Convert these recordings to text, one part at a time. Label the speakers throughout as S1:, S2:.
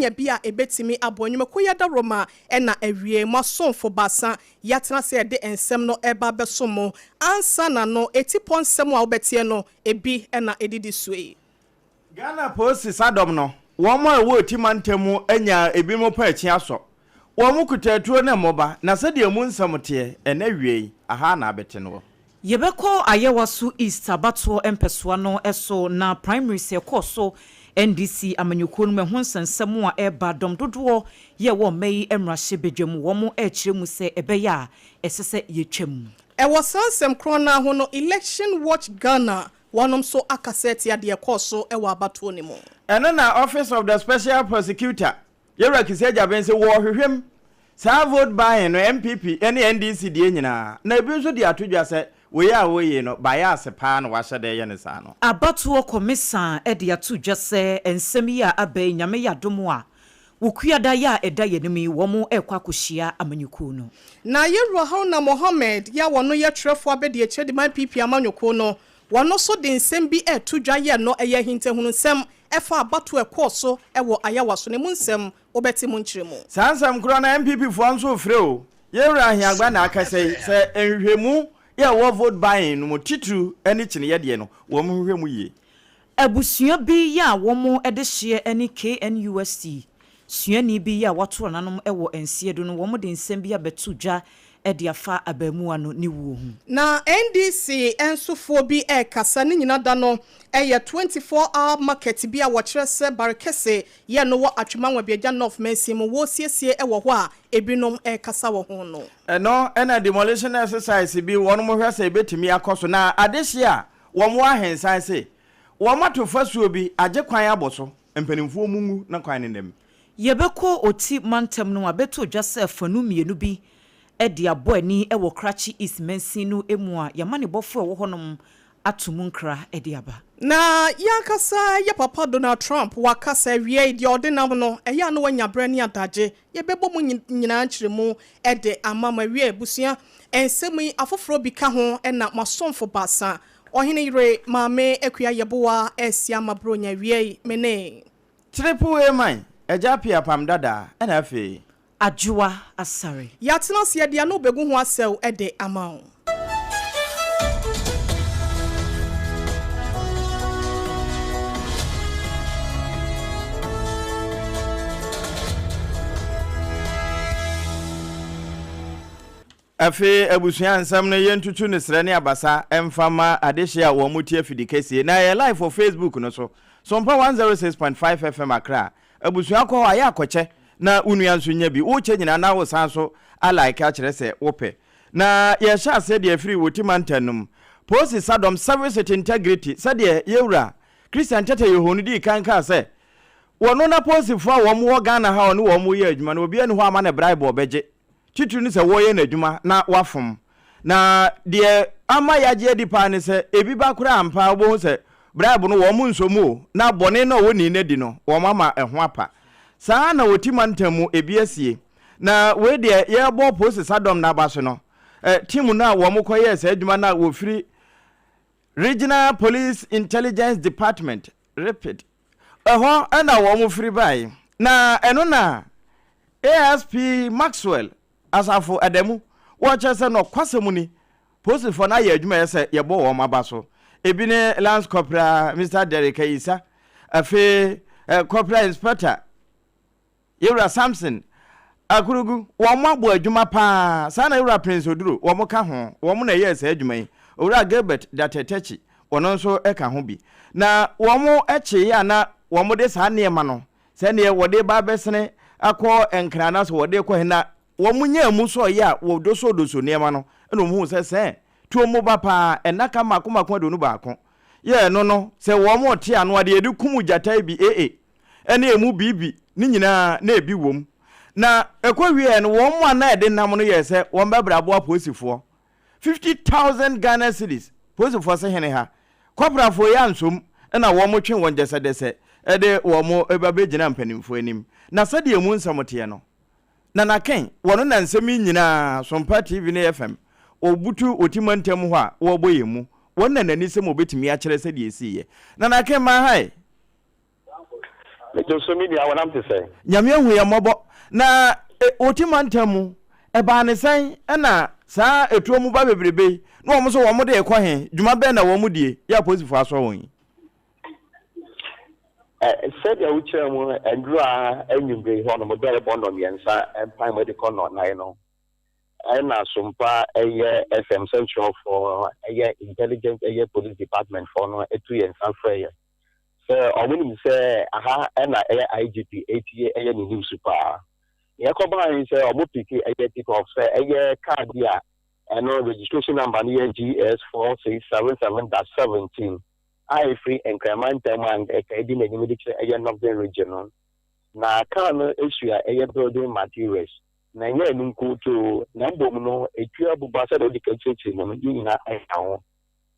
S1: Nya bi a ɛbɛtumi aboa nnwumakuo yi adaworoma na awie. Mo asomfo baasa yi atena ase de nsɛm no reba abɛsom mo. Ansa na no, atipɔ nsɛm a wobɛteɛ no, ebi na ɛdidi soɔ yi.
S2: Ghana Polisi Sadɔm no, wɔn a ɛwɔ Oti mantam mu anya ebinom pɔ akyi asɔ. Wɔn kuta atuo ne mmoba, na sɛdeɛ emu nsɛm teɛ, ɛnnɛ awia yi, aha na abɛte noɔ.
S3: Yɛbɛkɔ Ayawaso East abatoɔ mpɛsoa no so na primaries a ɛkɔɔ so NDC amanyɔkuo no mu ɛho nsɛnsɛm a ɛreba dɔm dodoɔ yɛ wɔ mma yi mmarahyɛ badwam wɔn rekyerɛ mu sɛ ɛbɛyɛ a ɛsɛ sɛ yɛtwam.
S1: Ɛwɔ saa nsɛm korɔ no ara ho no, Election Watch Ghana wɔnom nso akasa atia deɛ ɛkɔɔ so wɔ abatoɔ no mu.
S2: Ɛno na Office of the Special Prosecutor Yɛwura Kissi Agyabeng se wɔrehwehwɛ mu saa vote buying no NPP ne NDC deɛ nyinaa na ebi nso de ato dwa sɛ wei a wɔreyei no bias paa na wɔahyɛ da reyɛ no saa no.
S3: Abatoɔ kɔmisa de ato dwa sɛ nsɛm yi a aba yi Nyame yɛ adom a Wukuada yi a ɛda yɛn anim yi wɔn rekɔ akɔhyia amanyɔkuo no.
S1: Na Yɛwura Haruna Mohammed yi a ɔno yɛ twerɛfoɔ abadiakyire de ma NPP amanyɔkuo no, wɔno nso de nsɛm bi reto dwa yɛ no ɛyɛ ahintahunu nsɛm Ɛfa abatoɔ a ɛkɔɔ so wɔ Ayawaso no emu nsɛm wobɛte mu nkyerɛmu.
S2: Saa nsɛm korɔ no NPP foɔ nso refrɛ o. Yɛn wura Ahiagba na akasa yi, sɛ nhwehwɛmu yɛ ɛwɔ vote buying no mu titiriw ne kyineɛ deɛ no, wɔn nhwehwɛ mu yie.
S3: Abusua bi yɛ a wɔn de hyeɛ ne KNUST suani bi yɛ a wato nananom wɔ nseɛ do no wɔn de nsɛm bi abɛto dwa de afa abaamuwa no ne wuo ho.
S1: Na NDC nso foɔ bi rekasa, ne nyina da no yɛ 24 hour market bi a wɔkyerɛ sɛ Barekese yɛ no wɔ Atwima Nwabiagya North mansin mu wɔresiesie wɔ hɔ a ebinom rekasa wɔ ho no.
S2: Ɛno na demolition exercise bi wɔn hwɛ sɛ ɛbɛtumi akɔ so na adehyeɛ a wɔn wɔ ahensan se wɔn ato fasuo bi agye kwan abɔ so mpanimfoɔ mu ngu na kwan no nna mu.
S3: Yɛbɛkɔ Oti mantam no abɛto dwa sɛ afanu mmienu bi de abɔ ani wɔ Krachi East mansin no mu a y'amanebɔfo a ɛwɔ hɔnom ato mu nkra de aba.
S1: Na yɛn ankasa yɛ papa Donald Trump waka sɛ awiei deɛ ɔde nam no ɛyɛ a na wanya berɛ ne adagye. Yɛbɛbɔ mu nyinaa nkyerɛmu de ama mo. Awiei abusua nsɛm yi afoforɔ bi ka ho na mo asomfo baasa, Ɔhene yere Maame Akua Yeboah Asiamah Bronya awiei me ne.
S2: Triple A man, Agya Appiah Apam Dadaa, ɛna afei.
S3: Adwoa Asare.
S1: Yɛatena ase yɛde ano bɛgu ho asɛw de ama wo.
S2: Afei abusua nsɛm no yɛntutu no serɛ ne abasa mfa ma adehyeɛ a wɔn te afidi kɛsie na ɛyɛ live wɔ Facebook no so Sompa 106.5 FM Accra abusua kɔ hɔ a yɛ akɔkyɛ na wo nua nso nya bi wokyɛ nyinaa na wosan so a like akyerɛ sɛ wopɛ na yɛhyɛ aseɛ deɛ afiri Oti mantam no mu Polisi Sadɔm Service with Integrity sɛdeɛ yɛwura Christian Tetteh Yohuno dii kan kaa sɛ wɔno na polisifoɔ a wɔn wɔ Ghana ha a ɔne wɔn yɛ adwuma no obiara nni hɔ a ama no bribe ɔbɛgye Titiriw ne sɛ wɔreyɛ n'adwuma na wafom. Na deɛ ama yɛagye adi paa ne sɛ, ebi ba koraa ampa a, wobɛhu sɛ bribe no wɔn nsɔ mu o, na bɔne no a wɔnii no adi no, wɔn ama ɛho apa. Saa ara na wɔ ti mantam mu ebi asie. Na wei deɛ yɛrebɔ Posi Sadɔm no aba so no, team no a wɔkɔyɛɛ saa adwuma no a wɔfiri Regional Police Intelligence Department, RIPID, Ɛhɔ na wɔfiri bae, na ɛno na ASP Maxwell Asafo Adamu wɔkyerɛ sɛ nɔkwasɛm ni, polisifo no ayɛ adwuma a ɛyɛ sɛ yɛbɔ wɔn aba so. Ebi ne Lance Corporal Mister Derrick Ayisa, afei Corporal Inspector Yewura Samson Akurugu, wɔn abɔ adwuma paa, saa na Yewura Prince Oduro, wɔn ka ho, wɔn na ɛyɛɛ saa adwuma yi. Owura Gilbert Datɛ Takyi, ɔno nso ka ho bi. Na wɔn kyeeɛ a na wɔn de saa nneɛma no, sɛdeɛ wɔde reba abɛsene akɔ Nkran anaasɛ wɔde rekɔ he, na wɔn nyaa mu sɔeɛ a wɔdosodoso nneɛma no, ɛna wɔn huu sɛ sɛɛ tuo mmoba paa, nnaka mmaako mmaako 21, yɛ ɛno no, sɛ wɔn rete ano a, deɛ yɛde kum gyata yi bi, ee. ne emu biribi no nyinaa na ebi wom. Na ɛkɔwieɛ no, wɔn a na ɛde nam no yɛɛ sɛ wɔbɛbrɛ aboa apolisifoɔ. 50,000 Ghana cedis, polisifoɔ se hene ha. Kɔprafoɔ yi ansom na wɔtwe wɔn dɛsɛdɛsɛ de wɔn ba bɛgyinaa mpanimfoɔ anim. Na sɛdeɛ emu nsɛm teɛ no, Nana Ken, wɔno na nsɛm yi nyinaa, Sompa TV ne FM, wɔbutu Oti mantam hɔ a wɔrebɔ yɛn mu. Wɔn na n'ani sɛm wɔbɛtumi akyerɛ sɛdeɛ ɛsiiɛ. Nana Ken, ma ha ɛ.
S4: Megye so me nua, wɔnam te sɛn?
S2: Nyame ahu yɛn mmɔbɔ. Na Oti mantam mu, ɛbaa ne sɛn na saa etuo mu ba bebrebe yi, na wɔn nso wɔn de rekɔ he? Dwuma bɛn na wɔn die yɛ apolisifoɔ asoa wɔn yi?
S4: Sɛdeɛ wokyerɛɛ mu nnora anwummere yi hɔnom berɛ a yɛbɔ nnɔnmiɛnsa mpae de kɔ nnɔnnan no, ɛna Sompa ɛyɛ FM sɛnkyerɛwfoɔ ɛyɛ Intelligence ɛyɛ Police Department foɔ no ɛtu yɛn nsa frɛ yɛn sɛ wɔn nim sɛ aha ɛna ɛyɛ IGP ɛtie ɛyɛ ne news paa. Nea ɛkɔbaa ne sɛ wɔn piki ɛyɛ tip off sɛ ɛyɛ car bi a ɛno registration number no yɛ GS 4677-17 a ɛfiri Nkran mantam a ɛka ɛdi n'anim de kyerɛ ɛyɛ Northern Region no. Na car no sua ɛyɛ building materials. Na ɛnyɛ ɛno nkootoo, na mbom no etua buba sɛdeɛ wodi kan kyerɛkyerɛ mu no, yɛn nyinaa ɛka ho.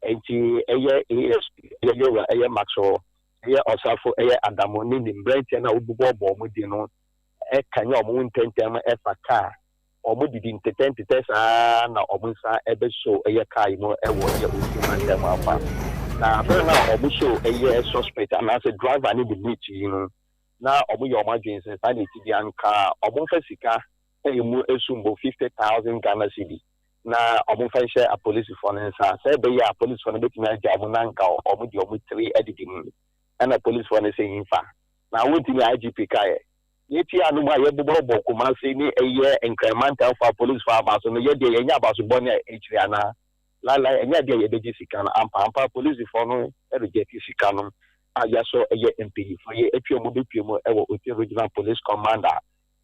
S4: Enti ɛyɛ ASP, ɛyɛ Yowura, ɛyɛ Maxwell, ɛyɛ Ɔsafo, ɛyɛ Adamu ne ne mmeranteɛ no a wobobɔɔbɔɔ wɔn din no kanyan wɔn ho ntɛmntɛm fa kaa. Wɔdidi ntetɛntetɛ saa ara na wɔn nsa bɛsoo ɛyɛ kaa yi mu wɔ ɛyɛ Oti mantam afa. Na berɛ no a wɔsoo ɛyɛ suspect anaasɛ driver ne ne mate yi no, na wɔyɛ wɔn adwene sɛ saa na ɛte bi anka wɔmfa sika a ɛmu sum bo 50,000 Ghana cedi na wɔmfa nhyɛ apolisifoɔ no nsa sɛ ɛbɛyɛ a apolisifoɔ no bɛtumi agya wɔn na anka wɔde wɔn tiri adidi mu. Ɛna polisifoɔ no sɛ yimfa na wontumi IGP kaeɛ. Yɛtie anom a yɛbobɔbɔ Kumasi ne ɛyɛ Nkran mantamfoɔ apolisifoɔ aba so no, yɛdeɛ yɛnyɛ abaso bɔne a akyire anaa? Laelae, ɛnyɛ adeɛ a yɛbɛgye sika no. Ampa ampa polisifoɔ no rejecte sika no a yɛasɔ ɛyɛ mpanyinfoɔ yi atwa mu bɛpue mu wɔ Oti Regional Police Command a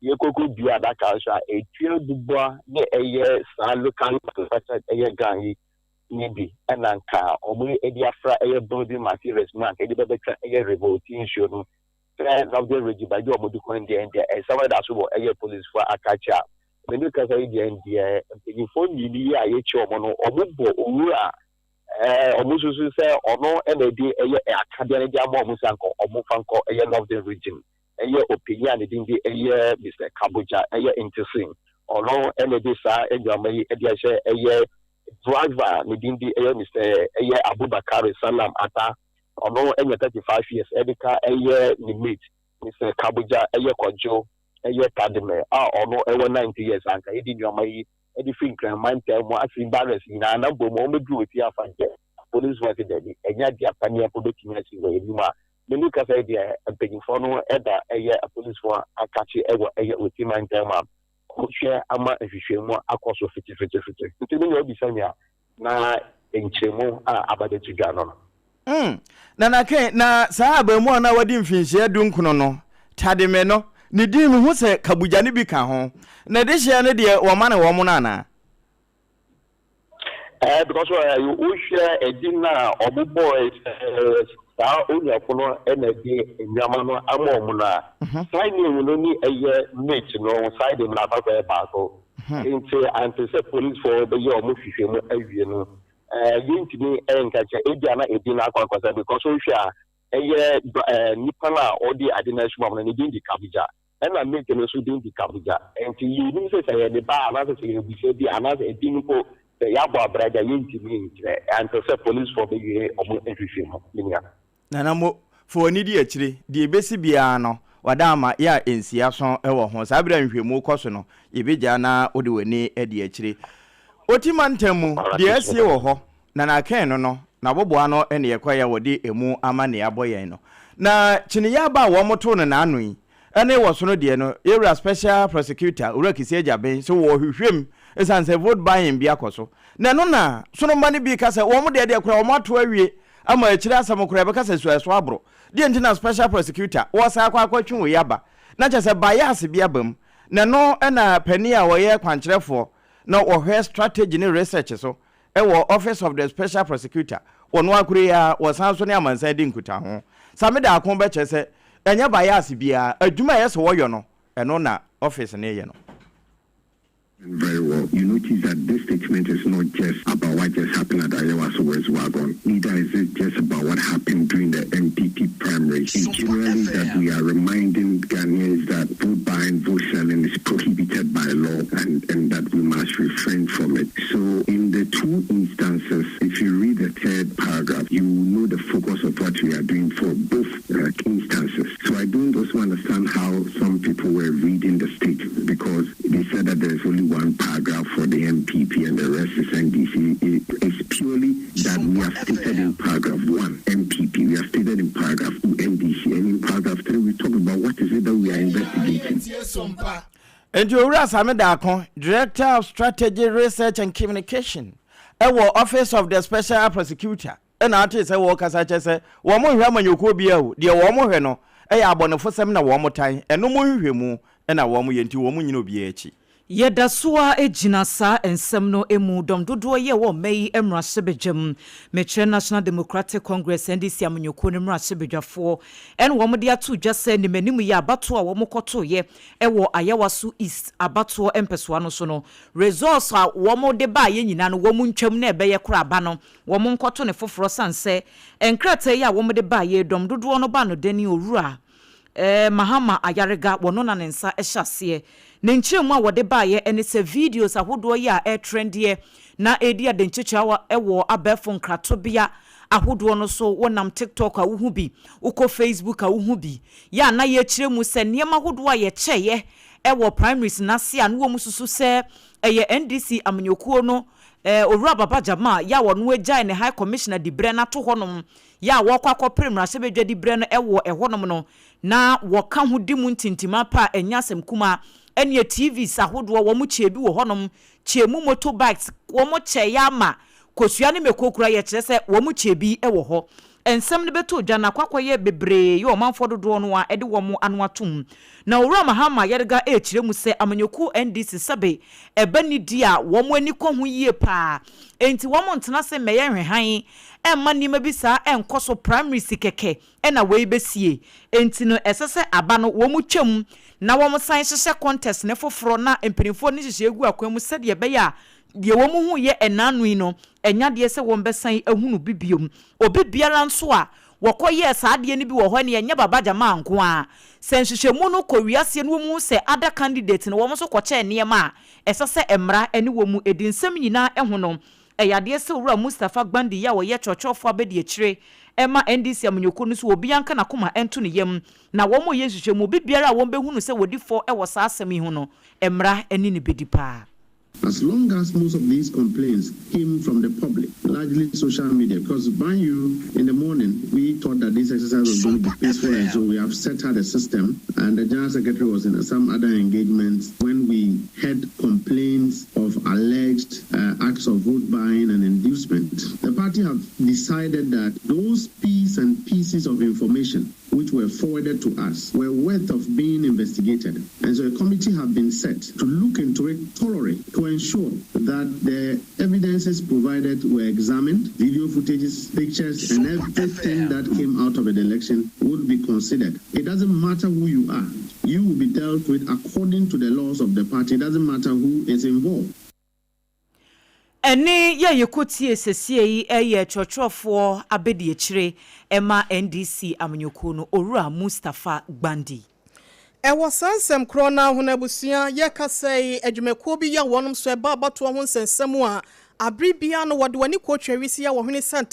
S4: yɛkɔkɔ dua adaka nso a ɛtua bubua ne ɛyɛ saa locally manufactured ɛyɛ gun yi ne bi ɛna nka wɔn de afra ɛyɛ building materials mu a nka ɛde bɛbɛtwa ɛyɛ River Oti nsuo no sɛ Northern Region baabi a wɔde kwan deɛ deɛ ɛsɛ wɔn da so wɔ ɛyɛ polisifoɔ akakye a mene kasa yi deɛ deɛ mpanyinfoɔ mmienu yi a yɛkyi wɔn no wɔn bɔ owura ɛɛ wɔn susu sɛ ɔno ɛna ɛde ɛyɛ akadeɛ no de ama wɔn sɛ anka wɔn fa nkɔ ɛyɛ Northern Region, ɛyɛ ɔpanyin a ne din de ɛyɛ Mr Kabuja ɛyɛ Ntesin. Ɔno ɛna ɛde saa nneɛma yi ɛde ahyɛ ɛyɛ driver ne din de ɛyɛ Mr ɛyɛ Abubakar Salam Ata, ɔno ɛnyɛ 35 years, ɛde ka ɛyɛ ne mate Mr Kabuja ɛyɛ Kɔdwo ɛyɛ Tademe a ɔno ɛwɔ 90 years, anka yɛde nneɛma yi ɛde fi Nkran mantam mu afiri barriers nyinaa na mbom wɔn bɛduru Oti afa deɛ, polisifoɔ sɛ dɛbi, ɛnyɛ adeɛ apaneɛ mpo bɛtumi asi wɔ anim a mene kasa yi deɛ mpanyinfoɔ no ɛda ɛyɛ apolisifoɔ akakye ɛwɔ ɛyɛ Oti mantam a wɔhwɛ ama nhwehwɛmu akɔ so fitifitifiti. Nti me nea obisa mi a na nkyerɛmu a aba bɛto dwa no.
S2: Nana Ken, na saa abaamuwa no a wadi mfinhyia 19 no, Tademe no, ne din mehu sɛ Kabugya no bi ka ho. Na dehyeɛ no deɛ wɔma no wɔn no anaa?
S4: Because wohwɛ edin no a wɔbɔe sɛ saa onuafo no na ɛde nneɛma no ama wɔn no a, saa name no ne ɛyɛ mate no saa name no akɔakɔyɛ baako. Nti ante sɛ policefoɔ bɛyɛ wɔn hwehwɛmu awie no, yɛntumi nka kyɛ ebia na edin no akɔ akɔsɛ because wohwɛ a ɛyɛ nipa no a ɔde ade no asuma no ne din de Kabugya, ɛna mate no nso din de Kabugya. Nti yɛnim sɛ sɛ yɛ ne ba anaasɛ sɛ yɛ abusua bi anaasɛ edin mpo sɛ yɛabɔ abragya, yɛntumi nkyerɛ ante sɛ policefoɔ bɛwie ɔmo nhwehwɛmu, me nua.
S2: Nana Mo, fa w'ani di akyire, deɛ ɛbɛsi biara no, wada ama yɛ a ɛnsi aso wɔ ho. Saa berɛ a nhwehwɛmu rekɔ so no, yɛbɛgyaa na wode w'ani adi akyire. Oti mantam mu, deɛ asie wɔ hɔ, na n'akɛn no no, n'aboboano ne ɛkwae a wɔde emu amanneɛ abɔ yɛn no. Na kyiniiɛ aba a wɔtoo no n'ano yi, ne wɔ sono deɛ no, yɛwura Special Prosecutor, Owura Kissi Agyabeng, sɛ wɔrehwehwɛ mu ɛsiane sɛ vote buying bi akɔ so. Na ɛno na sono mma no bi ka sɛ wɔn deɛ deɛ koraa wɔn ato awie ama akyire asɛm koraa yɛbɛka sɛ suaɛso aboro. Deɛ nti na Special Prosecutor wɔresan akɔ akɔtwe wei aba? Na kyerɛ sɛ bias bi aba mu. Na ɛno na panin a ɔyɛ kwankyerɛfoɔ na ɔhwɛ strategy ne research so wɔ Office of the Special Prosecutor, ɔno ara koro yi ara, wɔsan nso ne amansan di nkutaho. Same Darko bɛkyerɛ sɛ ɛnyɛ bias biara, adwuma a ɛyɛ sɛ wɔyɔ no, ɛno na office no yɛ no.
S5: Very well. You notice that this statement is not just about what just happened at Ayawaso West Wuogon. Neither is it just about what happened during the NPP primaries. It's generally that we are reminding Ghanaians that vote buying, vote selling is prohibited by law and that we must refrain from it. So in the two instances, if you read the third paragraph, you will know the focus of what we are doing for both instances. So I don't also understand how some people were reading the statement, because they said that there's only one paragraph for the NPP and the rest is NDC. It's purely that we have stated in paragraph 1 NPP, we have stated in paragraph 2 NDC, and in paragraph 3 we talk about what is it that we are investigating.
S2: Nti Owura Sammy Darko, Director of Strategy, Research and Communication ɛwɔ Office of the Special Prosecutor, ɛna ate sɛ wɔkasa kyɛ sɛ wɔn mo nhwɛ amanyɔkuo bia o, deɛ wɔn mo hwɛ no ɛyɛ abɔnefosɛm na wɔn mo tan ɛno mo nhwehwɛ mu ɛna wɔn mo yɛ, nti wɔn mo nyina obiara akyi.
S3: Yɛda so a gyina saa nsɛm no mu. Dɔm dodoɔ yi a ɛwɔ ɔma yi mmarahyɛbadwam, mekyerɛ National Democratic Congress, NDC amanyɔkuo no mmarahyɛbadwafoɔ, ɛne wɔn de ato dwa sɛ nimanim yi abatoɔ a wɔn kɔtoeɛ ɛwɔ Ayawaso East abatoɔ mpɛsoa no so no, results a wɔn de baayɛ nyinaa no, wɔn ntwam na ɛbɛyɛ koro aba no wɔn nkɔto ne foforɔ, san sɛ nkrataa yi a wɔn de baayɛ, dɔm dodoɔ no ba no dani Owura Mahama Ayarega wɔno na ne nsa hyɛ aseɛ. Ne nkyerɛmu a wɔde baeɛ ne sɛ videos ahodoɔ yi a ɛretrendeɛ na ɛredi adenkyekyɛ wɔ abɛɛfo nkratobea ahodoɔ no so, wɔnam TikTok a wohu bi, wokɔ Facebook a wohu bi, yɛ a na yɛkyerɛ mu sɛ nneɛma ahodoɔ a yɛkyɛeɛ ɛwɔ primaries n'ase a no wɔn susu sɛ ɛyɛ NDC amanyɔkuo no Owura Baba Jamal yɛ a wɔn agyae ne High Commissioner di berɛ n'ato hɔnom yɛ a wɔkɔ akɔpere mmarahyɛbadwa di berɛ no ɛwɔ ɛhɔnom no na wɔka ho di mu ntintima pa a ɛnyɛ asɛm kuma. Ɛne TVs ahodoɔ wɔn kyɛ bi wɔ hɔnom, kyɛ mu motorbikes wɔn kyɛ yɛ ama kosua ne mako kura, yɛkyerɛ sɛ wɔn kyɛ bi wɔ hɔ. Nsɛm no bɛtɔ dwa na akɔakɔyɛ bebree yɛ ɔmanfoɔ dodoɔ no a ɛde wɔn ano atom na Owura Mahama Ayariga ɛrekyerɛ mu sɛ amanyɔkuo NDC sɛbe ɛbɛ ne di a wɔn ani kɔ ho yie paa, nti wɔn ntena se mmɛyɛ nhwɛhan ɛmma nneɛma bi saa ɛnkɔ so. Primaries kɛkɛ ɛna wei bɛsie, nti no ɛsɛ sɛ aba no wɔn twam na wɔn san hyehyɛ contest ne foforɔ na mpanimfoɔ ne hyehyɛ egu akwan mu sɛdeɛ ɛbɛyɛ a deɛ wɔn ho yɛ ɛnaano yi no ɛnya deɛ sɛ wɔn bɛsan ahunu bi biom. Obi biara nso a wɔkɔyɛɛ saa adeɛ no bi wɔ hɔ ne ɛnyɛ Baba Jamal nko a, sɛ nhwehwɛmu no kɔ wiaseɛ no wɔn mu sɛ other candidate no wɔn nso kɔkyɛɛ nneɛma a ɛsɛ sɛ mmara ne wɔn mu edi nsɛm nyinaa ho no, ɛyɛ adeɛ sɛ Owura Mustapha Gbandi yi a wɔyɛ kyerɛkyerɛfoɔ abɛdi akyire ɛma NDC amanyɔkuo no so, obi anka n'akoma ɛnto ne yam na wɔn a yɛ nhwehwɛmu, obi biara a wɔn bɛhunu sɛ wɔdi fɔ ɛwɔ saa asɛm yi ho no, mmara ne ne bɛdi paa.
S6: As long as most of these complaints came from the public, largely social media, because mind you, in the morning we thought that this exercise was going to be peaceful, and so we have set out a system. And the General Secretary was in some other engagements when we had complaints of alleged acts of vote buying and inducement. The party have decided that those piece and pieces of information which were forwarded to us were worth of being investigated. And so a committee have been set to look into it thoroughly to ensure that the evidences provided were examined, video footages, pictures, and everything that came out of the election would be considered. It doesn't matter who you are. You will be dealt with according to the laws of the party. It doesn't matter who is involved.
S3: Ɛne yɛ yɛkɔtie sɛsie yi ɛyɛ kyerɛkyerɛfoɔ abɛdi akyire ɛma NDC amanyɔkuo no, Owura Mustapha Gbandi.
S1: Ɛwɔ saa nsɛm korɔ no ho no, abusua, yɛkasa yi, adwumakuo bi yɛ wɔnom so ɛba abatoɔ ho nsɛnsɛm a abere bia no wɔde wɔne kɔtwa wisi a wɔhwene sɛ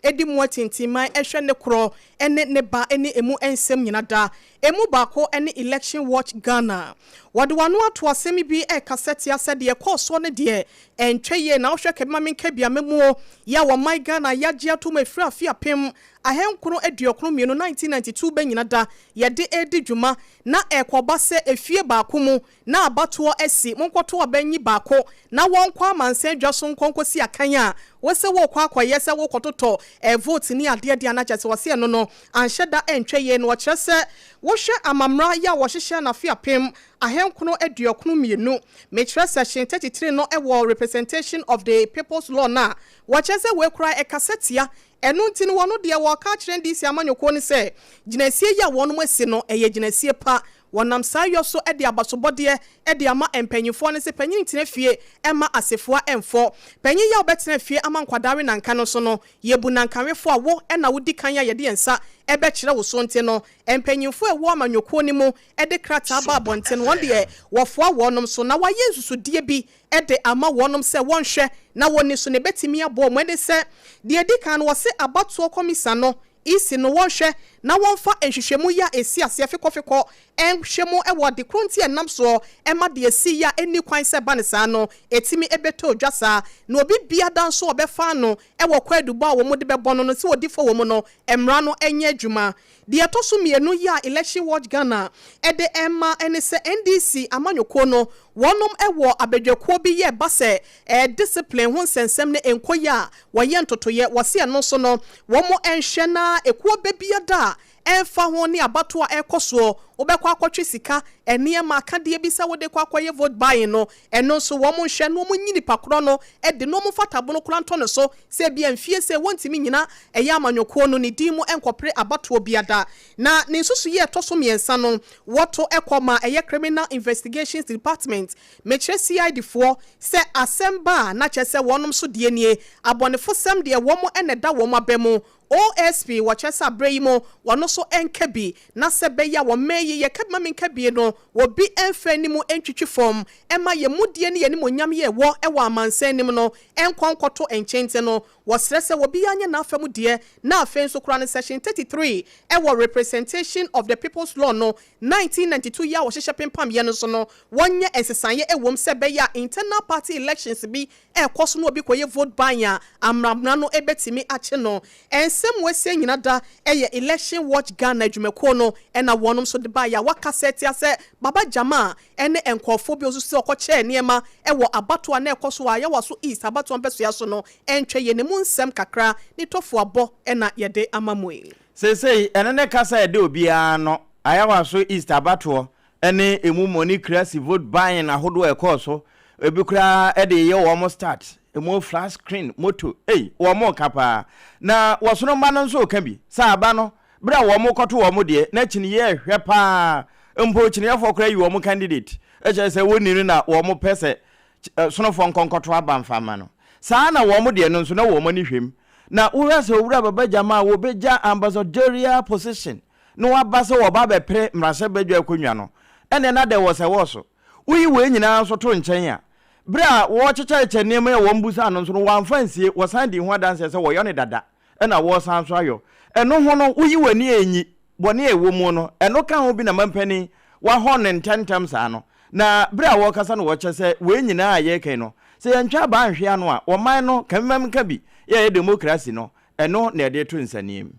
S1: ɛdi mu atintiman ɛhwɛ ne korɔ ɛne ne ba ɛne emu nsɛm nyina da emu baako ɛne Election Watch Ghana. Wɔde wɔn ato asɛm bi ɛkasa tia sɛ deɛ ɛkɔɔ soɔ no deɛ ɛntwɛ yie na wohwɛ kɛbɛma menka bia mɛmuo yɛ a wɔman Ghana yɛagye ato mu efiri afe 1992, 1992 bɛnyina da yɛde edi dwuma na ɛkɔba sɛ efie baako mu na abatoɔ asi, monkɔto ɔbɛnyi baako na wɔnkɔ amansan dwa so nkɔnkɔsi akan a wɔsɛ wɔkɔ akɔyɛ sɛ wɔkɔtotɔ vote ne adeɛ deɛ anakyɛ sɛ wɔsɛ ɛno no anhyɛ da ɛntwɛ yie no. Wɔkyerɛ sɛ wohwɛ amammerɛ yi a wɔhyehyɛ n'afe 1992, mekyerɛ section 33 no ɛwɔ Representation of the People's Law na wɔkyerɛ sɛ wɔakura ɛkasa tia ɛno, nti no wɔn deɛ wɔka kyerɛ NDC amanyɔkuo no sɛ gyinasie yi a wɔn asi no ɛyɛ gyinasie pa. Wɔnam saa yɔ so de abasobɔdeɛ de ama mpanyinfoɔ no sɛ panyin tena fie ma asefoa mfɔ. Panyin yi a wobɛtena fie ama nkwadaa we nanka no so no, yɛbu nankawefoɔ a wo na wodi kan a yɛde yɛn nsa bɛkyerɛ wo so nti no, mpanyinfoɔ a ɛwɔ amanyɔkuo no mu de krataa ba abɔnten, wɔn deɛ wɔfoa wɔnom so na wɔayɛ nsusudeɛ bi de ama wɔnom sɛ wɔnhwɛ na wɔnni so na ɛbɛtumi aboa wɔn. Ɛne sɛ, deɛ ɛdi kan no, wɔse abatoɔ kɔmisa no, EC, no wɔnhwɛ na wɔmfa nhwehwɛmu yi a ɛsi aseɛ fekɔfekɔ nhwɛ mu wɔ ade korɔ nti a ɛnam soɔ ma deɛ ɛsi yi a ɛnni kwan sɛ ɛba no saa no ɛtumi bɛtɔ dwa saa, na obi biada nso a ɔbɛfa ano wɔ kwaadubɔ a wɔde bɛbɔ no no sɛ ɔdi fɔ wɔ mu no, mmara no nyɛ adwuma. Deɛ ɛtɔ so mmienu yi a Election Watch Ghana de rema ne sɛ NDC amanyɔkuo no wɔnom wɔ abadwakuo bi yɛ ɛba sɛ discipline ho nsɛnsɛm no nkɔ yie a wɔyɛ ntotoeɛ, wɔse ɛno nso no wɔn nhwɛ na ekuo bɛ biada a ɛmfa ho ne abatoɔ a ɛrekɔ soɔ, wobɛkɔ akɔtwe sika, nneɛma, akadeɛ bi sɛ wode kɔ akɔyɛ vote buying no, ɛno nso wɔn nhwɛ na wɔn nyi nipa korɔ no de na wɔn mfa tabono koraa ntɔ ne so sɛ ebia mfie sei wɔntumi nnyina ɛyɛ amanyɔkuo no ne din mu nkɔpere abatoɔ biada. Na ne nsusuiɛ a ɛtɔ so mmiɛnsa no, wɔto kɔ ma ɛyɛ Criminal Investigations Department, mekyerɛ CID foɔ, sɛ asɛm ba a na kyerɛ sɛ wɔnom nso deɛ nie, abɔnefosɛm deɛ wɔn na ɛda wɔn aba mu. OSP, wɔkyerɛ sɛ aberɛ yi mu wɔn nso nka bi, na sɛ ɛbɛyɛ a wɔmmɛn yi, yɛka bi ma menka bie no, obi mfa anim ntwitwi fam mma yɛn mudie ne yɛn animuonyam yɛ ɛwɔ wɔ amansan anim no nkɔ nkɔto nkyente no. Wɔsrɛ sɛ obiara nyɛ n'afa mu deɛ, na afei nso koraa no Section 33 wɔ Representation of the People's Law no, 1992 yi a wɔhyehyɛ pempamyɛ no so no, wɔnyɛ nsesaeɛ wɔ mu sɛ ɛbɛyɛ a internal party elections bi ɛrekɔ so na obi kɔyɛ vote buying a, amramra no bɛtumi akye no. Nsɛm wɔasie nyina da yɛ Election Watch Ghana adwumakuo no na wɔnom nso de baeɛ a wɔakasa atia sɛ Baba Jamal ne nkurɔfoɔ bi a wɔsusu sɛ wɔkɔkyɛɛ nneɛma wɔ abatoɔ a na ɛrekɔ so wɔ Ayawaso East abatoɔ mpɛsoa so no ntwa yɛn emu nsɛm kakra ne tɔfoabɔ na yɛde ama mo yi.
S2: Seesei ɛno ne kasa a ɛda obiara ano, Ayawaso East abatoɔ ne emu moneycracy vote buying ahodoɔ a ɛkɔɔ so, ebi koraa de reyɛ wɔn start, emu flat screen moto, ei, wɔn reka paa. Na wɔsono mma no nso reka bi, sɛ aba no, berɛ a wɔn rekɔto wɔn deɛ, na kyiniiɛ rehwɛ paa, mpo kyiniiɛfoɔ koraa yi wɔn candidate, kyerɛ sɛ wɔnni no na wɔn pɛ sɛ sonofoɔ nkɔ nkɔto aba mfa mma no. Saa na wɔn deɛ no nso na wɔn ani hwɛ mu. Na wohwɛ sɛ Owura Baba Gyama a wɔbɛgya ambassadorial position na waba sɛ wɔba abɛpere mmarahyɛbadwa akonnwa no, ɛnneɛ na dɛ wɔ sɛ wɔ so. Woyi wei nyinaa nso to nkyɛn a, berɛ a wɔrekyekyɛrekyɛ nneɛma yi a wɔmmusaa no nso no, wɔamfa ansie, wɔsan dii ho adanseɛ sɛ wɔyɔ no dada na wɔresan nso ayɔ. Ɛno ho no, woyi w'ani a ɛnyi bɔne a ɛwɔ mu no, ɛno ka ho bi na mampanin wahɔn no ntɛmntɛm saa no. Na berɛ a wɔrekasa no wɔkyɛ sɛ wei nyinaa a yɛreka yi no, sɛ yɛntwa abaa nhwe ano a, ɔman no, kamimamka bi, yɛ ɛyɛ demokrasi no, ɛno na yɛde reto nsaniam.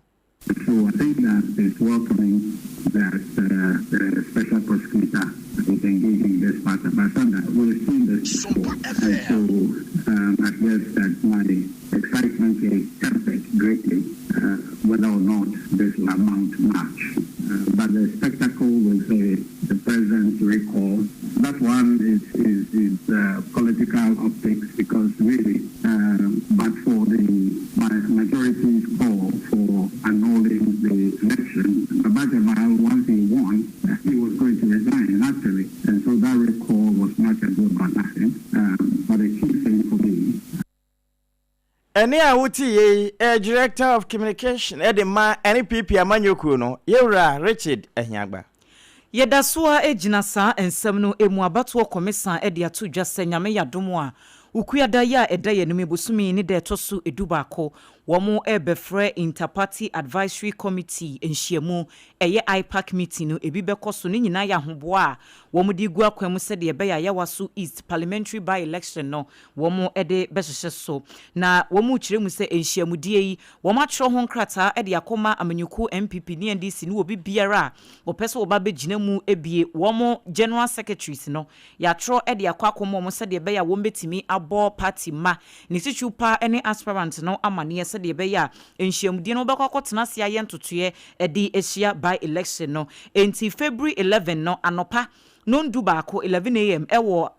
S5: So I think that it's welcoming that uh, the special prosecutor is engaging in this matter. But Sandra, we've seen this before. And so I guess that my excitement is tempered greatly, whether or not this will amount much. But the spectacle with the president's recall, that one is, is, is political optics because really, but for the majority's call for annulling the election, Baba Jamal, once he won, he was going to resign naturally. And so that recall was much ado about nothing. But the key thing for me
S2: Ɛnne a wote yei yɛ Director of Communication de ma NPP amanyɔkuo no, Yɛwura Richard Ahiagba.
S3: Yɛda so ara gyina saa nsɛm no mu. Abatoɔ Kɔmisa de ato dwa sɛ Nyame yɛ adom a, Wukuada yi a ɛda yɛn anim yi, bosome yi ne da ɛtɔ so dubaako, wɔn rebɛfrɛ Inter-Party Advisory Committee nhyiamu, ɛyɛ IPAC meeting no, ebi bɛkɔ so. Ne nyinaa yɛ ahoboa a wɔde regu akwan mu sɛdeɛ ɛbɛyɛ a Ayawaso East Parliamentary by-election no wɔde bɛhyehyɛ so. Na wɔrekyerɛ mu sɛ nhyiamudie yi, wɔatwerɛ ho nkrataa de akɔma amanyɔkuo NPP ne NDC ne obi biara a wɔpɛ sɛ wɔba bɛgyina mu bie, wɔn General Secretaries no, yɛatwerɛ de akɔ akɔma wɔn sɛdeɛ ɛbɛyɛ a wɔbɛtumi abɔ party mma, ne titiriw pa ara ne aspirant no amaneɛ sɛdeɛ ɛbɛyɛ a nhyiamudie no wɔbɛkɔ akɔtena ase ayɛ ntotoeɛ de ahyia by-election no. Enti February 11 no anɔpa nɔndu baako, 11 am, wɔ.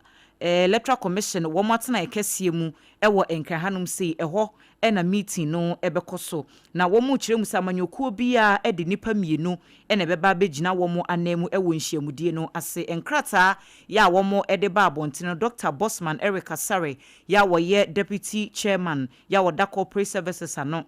S3: Electoral Commission wɔn atenaeɛ kɛseɛ mu wɔ Nkran hanom sei, ɛhɔ na meeting no bɛkɔ so. Na wɔrekyerɛ mu sɛ amanyɔkuo biara de nnipa mmienu na ɛbɛba abɛgyina wɔn ananmu wɔ nhyiamudie no ase. Nkrataa yɛ a wɔde ba abɔntene no, Dɔkta Bosman Eric Asare yɛ a ɔyɛ Deputy Chairman yɛ a ɔda Corporate Services ano,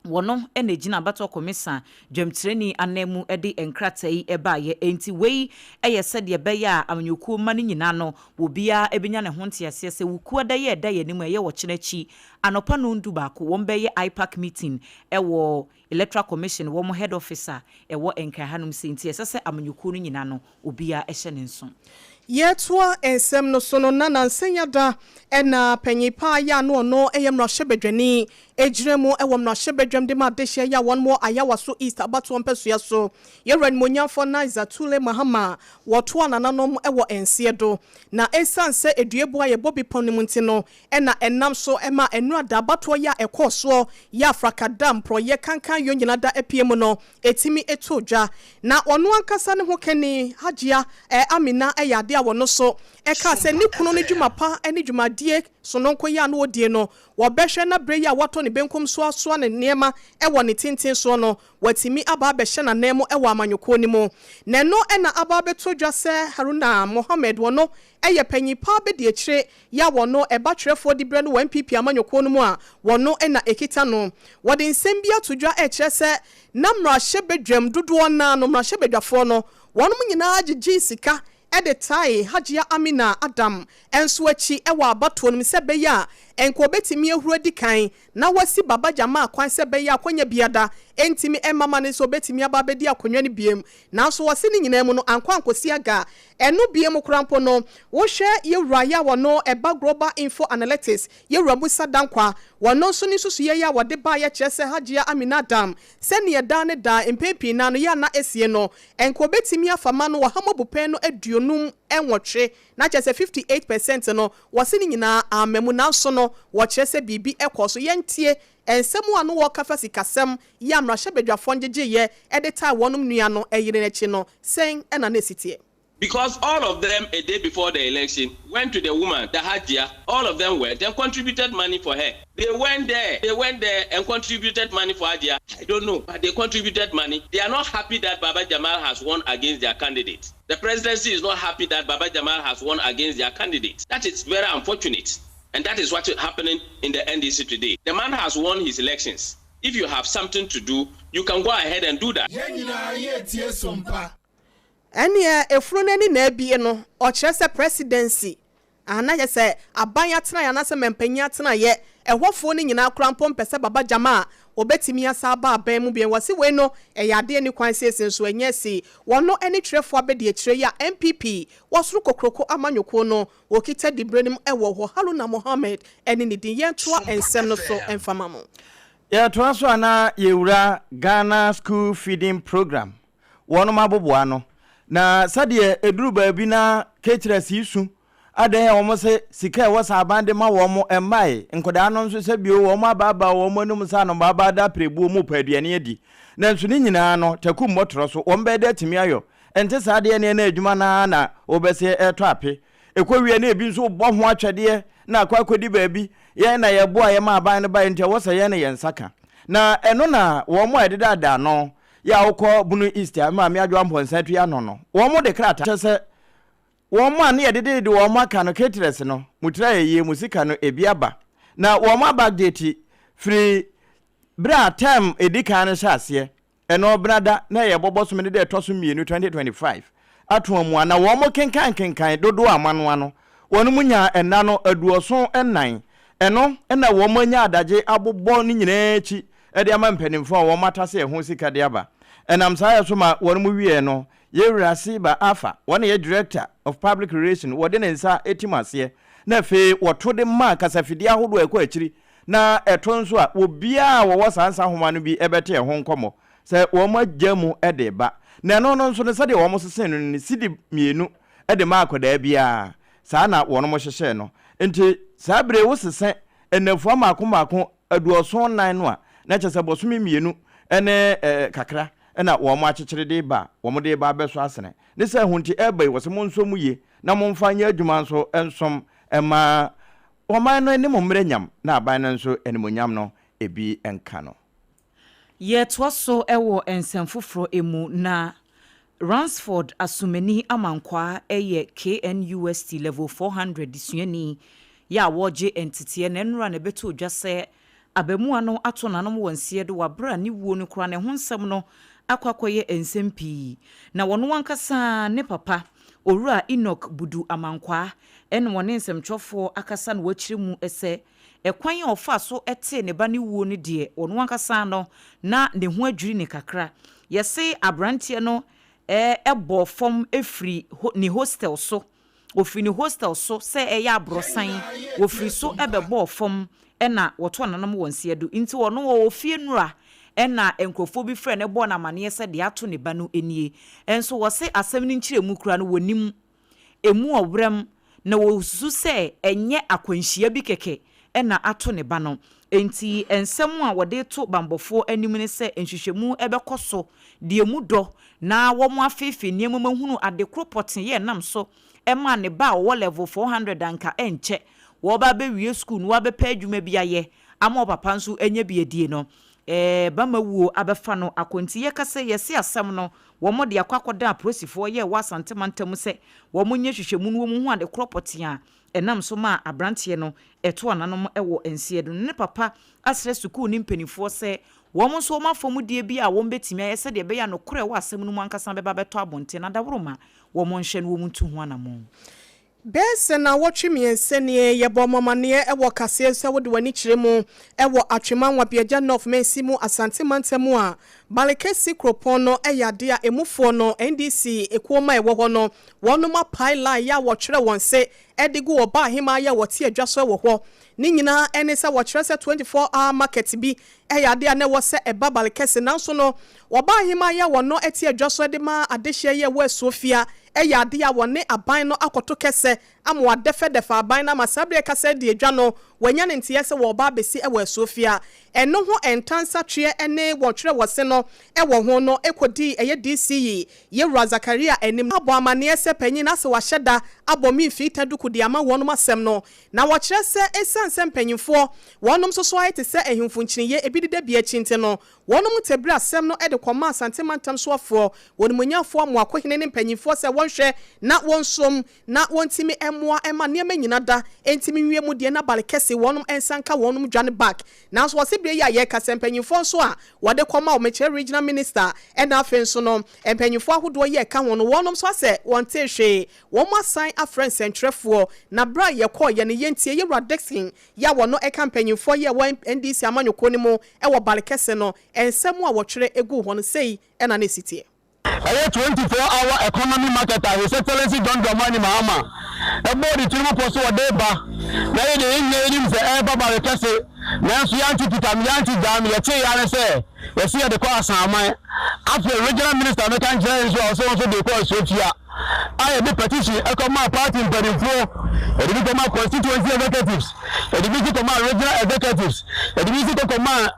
S3: Wɔno na ɛgyina abatoɔ kɔmisa dwamtirani ananmu de nkrataa yi baeɛ. Enti wei yɛ sɛdeɛ ɛbɛyɛ a amanyɔkuo mma no nyinaa no obiara bɛnya ne ho nteaseɛ sɛ Wukuada yi a ɛda yɛn anim a ɛyɛ ɔkyena akyi anɔpa nɔndu baako wɔn bɛyɛ IPAC meeting wɔ Electoral Commission wɔn head office a ɛwɔ Nkran hanom sei nti ɛsɛ sɛ amanyɔkuo no nyinaa no obiara hyɛ ne nso.
S1: Yɛretoa nsɛm no so no, na nansa yi ada na panyin paa yi a na ɔno yɛ mmarahyɛbadwani gyina mu wɔ mmarahyɛbadwam de ma adehyeɛ yi a wɔn wɔ Ayawaso East abatoɔ mpɛsoa so, Yɛwura Animuonyamfoɔ Naiza Tule Mahama, wɔtoa nananom wɔ nseɛ do. Na ɛsiane sɛ eduabuo a yɛbɔ bepɔ no mu nti no na ɛnam so ma nnora da abatoɔ yi a ɛkɔɔ soɔ yɛ afrakada, mporɔyɛ, kankan yɔ nyina da apue mu no ɛtumi too dwa. Na ɔno ankasa ne ho kani, Hajia Amina yɛ adeɛ a wɔno so kaa sɛ ne kunu no dwuma pa ne dwumadie sononko yi a na ɔdie no wɔbɛhwɛ na berɛ yi a watɔ ne benkum so asoa ne nneɛma wɔ ne tenten soɔ no watumi aba abɛhyɛ n'ananmu wɔ amanyɔkuo no mu. Na ɛno na aba abɛtɔ dwa sɛ Haruna Mohammed wɔno yɛ panyin pa abɛdiakyire yɛ a wɔno ɛba twerɛfoɔ diberɛ no wɔ NPP amanyɔkuo no mu a wɔno na ɛkita no. Wɔde nsɛm bi ato dwa ɛrekyerɛ sɛ na mmarahyɛbadwam dodoɔ no ara no mmarahyɛbadwafoɔ no wɔnom nyinaa gyegyee sika de tae Hajia Amina Adam nso akyi wɔ abatoɔ no mu sɛ ɛbɛyɛ a nka ɔbɛtumi ahuru adi kan na wasi Baba Jamal kwan sɛ ɛbɛyɛ a akwanya biada ntumi mma ma no sɛ ɔbɛtumi aba abɛdi akonnwa no biom. Nanso wɔse ne nyinaa mu no ankɔ ankɔsi aga. Ɛno biom koraa mpo no, wohwɛ Yɛwura yi a ɔno ɛba Global Info Analytics, Yɛwura Musa Dankwa, ɔno nso ne nsusuiɛ yi a ɔde baeɛ kyerɛ sɛ Hajia Amina Adam, sɛdeɛ daa ne daa mpɛn pii no ara no yɛ a na ɛsie no, nka ɔbɛtumi afa ma no ɔha mu abupɛn no 58, na kyerɛ sɛ 58 percent no, wɔse ne nyinaa amma mu. Nanso no, wɔkyerɛ sɛ biribi kɔɔ so. Yɛntie nsɛm a no wɔka fa sikasɛm yi a mmarahyɛbadwafoɔ ngyegyeeɛ de taa wɔnom nua no yere no akyi no, sɛn na na ɛsi teɛ?
S7: Because all of them a day before the election went to the woman, the Hajia, all of them went and contributed money for her. They went there, they went there and contributed money for Hajia. I don't know, but they contributed money. They are not happy that Baba Jamal has won against their candidate. The presidency is not happy that Baba Jamal has won against their candidate. That is very unfortunate. And that is what is happening in the NDC today. The man has won his elections. If you have something to do, you can go ahead and do that.
S8: Yɛn nyinaa yɛretie Sompa.
S1: Ɛneɛ efunu no ani na abie no, ɔkyerɛ sɛ presidency anaa kyerɛ sɛ aban atenaeɛ anaasɛ mampanyin atenaeɛ, ɛhɔfoɔ no nyinaa koraa mpo mpɛ sɛ Baba Gyama a ɔbɛtumi asan aba aban mu bio. Wɔse wei no ɛyɛ adeɛ nni kwan seesei nso ɛnyɛ asi. Wɔno ne twerɛfoɔ abadiakyire yi a NPP wɔ soro kokroko amanyɔkuo no wɔkita diberɛ no mu wɔ hɔ, Haruna Mohammed ne ne din. Yɛntoa nsɛm no so mfa ma mo.
S2: Yɛtoa so a na yɛwura Ghana School Feeding Programme wɔnom aboboa ano. Na sɛdeɛ ɛduru baabi na caterers yi su, adɛn a wɔn se sika a ɛwɔ sɛ aban de ma wɔn mmae, nkwadaa no nso sɛ bio wɔn abaabaa wɔn anum sɛ anobaabaa da apirebuo mu repɛ aduane adi. Nanso ne nyinaa no, taku mmɔtorɔ so, wɔn bɛyɛ dɛ atumi ayɔ. Ɛnte saa deɛ neɛ na adwuma no ara na wobɛseɛ ɛretɔ ape. Ɛkɔ wie na ebi nso rebɔ ho atwɛdeɛ na akɔ akɔdi baabi. Yɛn na yɛboa yɛma aban no baeɛ nti ɛwɔ sɛ yɛn na yɛn nsa ka. Na ɛno na wɔn a ɛdedaadaa no yɛ a wokɔ Bono East a Maame Adwoa Mpɔnsa tua ano no, wɔn de krataa kyerɛ sɛ wɔn a ne yɛdedede wɔn aka no caterers no, mo tiri ayɛ yie, mo sika no ebi aba. Na wɔn aba date firi berɛ a term ɛdi kan no hyɛ aseɛ, ɛno benada na ɛyɛ bɔbɔsome no da ɛtɔ so mmienu 2025 ato amu a na wɔn kenkan kenkan dodoɔ a moanoa no, wɔn mu nyaa nna no 74, ɛno na wɔn anya adagye abobɔ ne nyinaa akyi de ama mpanimfoɔ a wɔatase ɛho sika de aba. Ɛnam saa yɛ so ma wɔn mu wieɛ no, Yɛwura Siba Arthur, wɔn na ɛyɛ Director of Public Relation, wɔde ne nsa tim aseɛ na afei wɔto de ma kasafidie ahodoɔ a ɛkɔ akyiri na ɛto nso a obiara a wɔwɔ saa nsa nhoma no bi bɛte ɛho nkɔmmɔ sɛ wɔn agya mu de reba. Na ɛno no nso no sɛdeɛ wɔn sesee no no sidi mmienu de ma akwadaa biara, saa na wɔn hyehyɛɛ no. Nti saa bere yi wosese nnafua mmaako mmaako 74 no a, na kyerɛ sɛ bosome mmienu ne kakra na wɔn akyekyere de reba a wɔde reba abɛsɔ asene. Ne sɛ ɛho nti ɛreba yi, wɔse monsɔ mu yie. na momfa nyɛ adwuma nso nsom mma ɔman no anim mmrɛ nyam na aban no nso animuonyam no ebi nka no.
S3: Yɛtoa so wɔ nsɛm foforɔ mu na Ransford Asumani Amankwaa yɛ KNUST Level 400 suani yɛ a wɔregye nteteɛ na nnora na ɛbɛtoo dwa sɛ abamua no ato n'anom wɔ nseɛ do wɔ aberɛ a ne wuo no koraa ne ho nsɛm no akɔ akɔyɛ nsɛm pii. Na wɔno ankasa ne papa, Owura Enoch Budu Amankwaa, ɛna wɔne nsɛmtwerɛfoɔ akasa na wɔakyerɛ mu sɛ ɛkwan a ɔfaa so tee ne ba ne wuo no deɛ, ɔno ankasa no na ne ho adwiri ne kakra. Yɛse aberanteɛ no ɛbɔ fam firi ne hostel so. Ofiri ne hostel so sɛ ɛyɛ aborɔsan, wɔfiri so bɛbɔɔ fam ɛna wɔto ananom wɔ nseɛ do. Nti ɔno ɔwɔ fie nnora ɛna nkurɔfoɔ bi frɛ no bɔɔ no amanneɛ sɛ deɛ ato ne ba no nie. Nso wɔse asɛm no nkyerɛmu koraa no wɔnim emu ɔwerɛm na wɔsusu sɛ ɛnyɛ akwanhyia bi kɛkɛ ɛna ato ne ba no. Nti nsɛm a wɔde to bambɔfoɔ anim ne sɛ nhwehwɛmu ɛbɛkɔ so deɛ mu dɔ na wɔn afeefe nneɛma mu ahunu ade koro pɔtee yɛ nam so ɛma ne ba a ɔwɔ level 400 anka ɛnkyɛ wɔba abɛwie school no wabɛpɛ adwuma bi ayɛ ama ɔpapa nso anya bi adie no bama wuo abɛfa no akɔnti. Yɛkasa yɛse asɛm no wɔn de akɔ akɔda apolisifoɔ yɛ wɔ Asante mantam sɛ wɔn nyɛ hwehwɛmu no wɔn ho ade korɔ pɔtee a ɛnam so ma aberanteɛ no ɛto ananom ɛwɔ nseɛ do. Ne papa asrɛ sukuu ne mpanimfoɔ sɛ wɔn nso wɔn afɔmudie bi a wɔn bɛtumi ayɛ sɛdeɛ ɛbɛyɛ a nokorɛ wɔ asɛm no mu ankasa bɛba bɛtɔ abɔnten na daworoma wɔn nhwɛ no wɔn ntu ho anammɔn.
S1: Bɛyɛ sɛ 93 nie, yɛbɔ mɔmaneɛ ɛwɔ kaseɛ sɛ wode w'ani kyerɛ mu ɛwɔ Atwima Nwabiagya North mansi mu, Asante mantam mu a, Balikɛsi kuropɔn no ɛyɛ adeɛ a emufoɔ no NDC ekuo ma ɛwɔ hɔ no wɔnom apae line yɛ a wɔtwerɛ wɔn se ɛde gu ɔbaa ahema yɛ a wɔte adwa so ɛwɔ hɔ. Ne nyinaa ɛne sɛ wɔkyerɛ sɛ 24 hour market bi ɛyɛ adeɛ a na ɛwɔ sɛ ɛba Balikɛsi, nanso no ɔbaa ahema yɛ a wɔno ɛte adwa so ɛde ma adehyeɛ yɛ ɛwɔ Asuofia ɛyɛ adeɛ a wɔne aban no akɔto kɛsɛ ama wadɛfɛdɛfɛ aban no ama saa berɛ kasa di adwa no wɔanya ne nteɛ sɛ wɔba abɛsi ɛwɔ Asuofia. Ɛno ho ntansatweɛ ne wɔtwerɛ wɔ se no ɛwɔ ho no ɛkɔdii ɛyɛ DCE Yɛwura Zakaria anim abɔ amanneɛ sɛ panyin asɛ wahyɛ da abɔ me mfii duku de ama wɔnom asɛm no. Na wɔkyerɛ sɛ ɛsiane sɛ mpanyimfoɔ wɔnom nso so ayɛ te sɛ ahemfo nkyiniiɛ ebi deda bi akyi nti no, wɔnom tɛbiri asɛm no de kɔma Asante mantam soafoɔ wɔnimonyamfoɔ Amoakohene ne mpanyimfoɔ sɛ wɔnhwɛ na wɔnsom na wɔntumi mmoa ma nneɛma nyina da ntumi nwie mu deɛ na bale kɛse wɔnom nsa nka wɔnom dwane back. Nanso wɔse berɛ yi a yɛreka sɛ mpanyimfoɔ nso a wɔde kɔma wɔmekyerɛ regional minister ɛna afei nso no mpanyimfoɔ ahodoɔ yi a ɛka ho no, wɔnom nso asɛ wɔnte hwee. Wɔn asan afrɛ nsɛntwerɛfoɔ na berɛ a yɛkɔɔ yɛ no yɛntie Yɛwura Dixon yɛ a wɔno ɛka mpanyimfoɔ yi a ɛwɔ NDC amanyɔkuo no mu ɛwɔ bale kɛse no nsɛm a wɔtwerɛ egu hɔ no sei ɛna ne si teɛ.
S9: Ɛyɛ 24 hour economy market a His Excellency John Dramani Mahama ɛbɔɔ ne tirim pɔ so wɔde ba na yɛ deɛ yɛn nyinaa yɛnim sɛ ɛreba bare kɛse, nanso yɛante pitam, yɛante gyaam. Yɛtee ya ne sɛ yɛsi yɛde kɔ Asanman. Afei regional minister meka nkyerɛ yɛn nso a ɔsɛ wɔn nso de kɔ Asuofia a yɛde petition ɛkɔmaa party mpanimfoɔ, yɛde bi kɔmaa constituency executives, yɛde bi nso kɔmaa regional executives, yɛde bi nso kɔmaa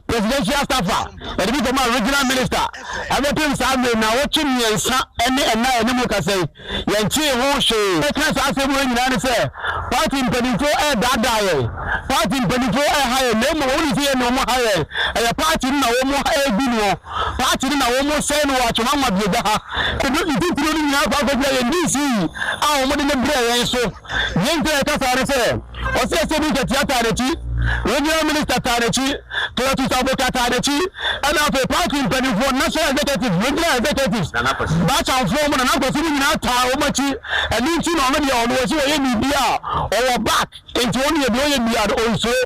S9: presidential staffer, yɛde bi kɔmaa regional minister. Ɛbɛpem saa mmere 3 ne ɛna a ɛne mu kasa yi, yɛnkyee ho hwee. Ɛka saa asɛm wei nyinaa ne sɛ party mpanimfoɔ ɛredaadaa yɛn, party mpanimfoɔ ɛreha yɛn, na mmom wɔn sɛ yɛn na wɔn ha yɛn. Ɛyɛ party no na wɔn ɛregu noɔ, party no na wɔn sɛn no wɔ Atwima Nwabiagya ha. Ɛno ntitire no nyinaa kɔ akɔgyina yɛn DC a wɔn de ne brɛ yɛn so. Yɛn nti a yɛka saa ne sɛ ɔsɛ ɛsɛ bi nkatia taa n'akyi, regional minister taa n'akyi, Cletus Aboka taa n'akyi, ɛna afei party mpanimfoɔ, national executives, regional executives, baachanfoɔ mu, Nana Kwasi mu nyinaa taa wɔn akyi. Ɛno nti na ɔno deɛ ɔno wɔsi wɔyɛ biribi a ɔwɔ back, nti ɔno yɛ deɛ ɔyɛ bia no ɔnsuro.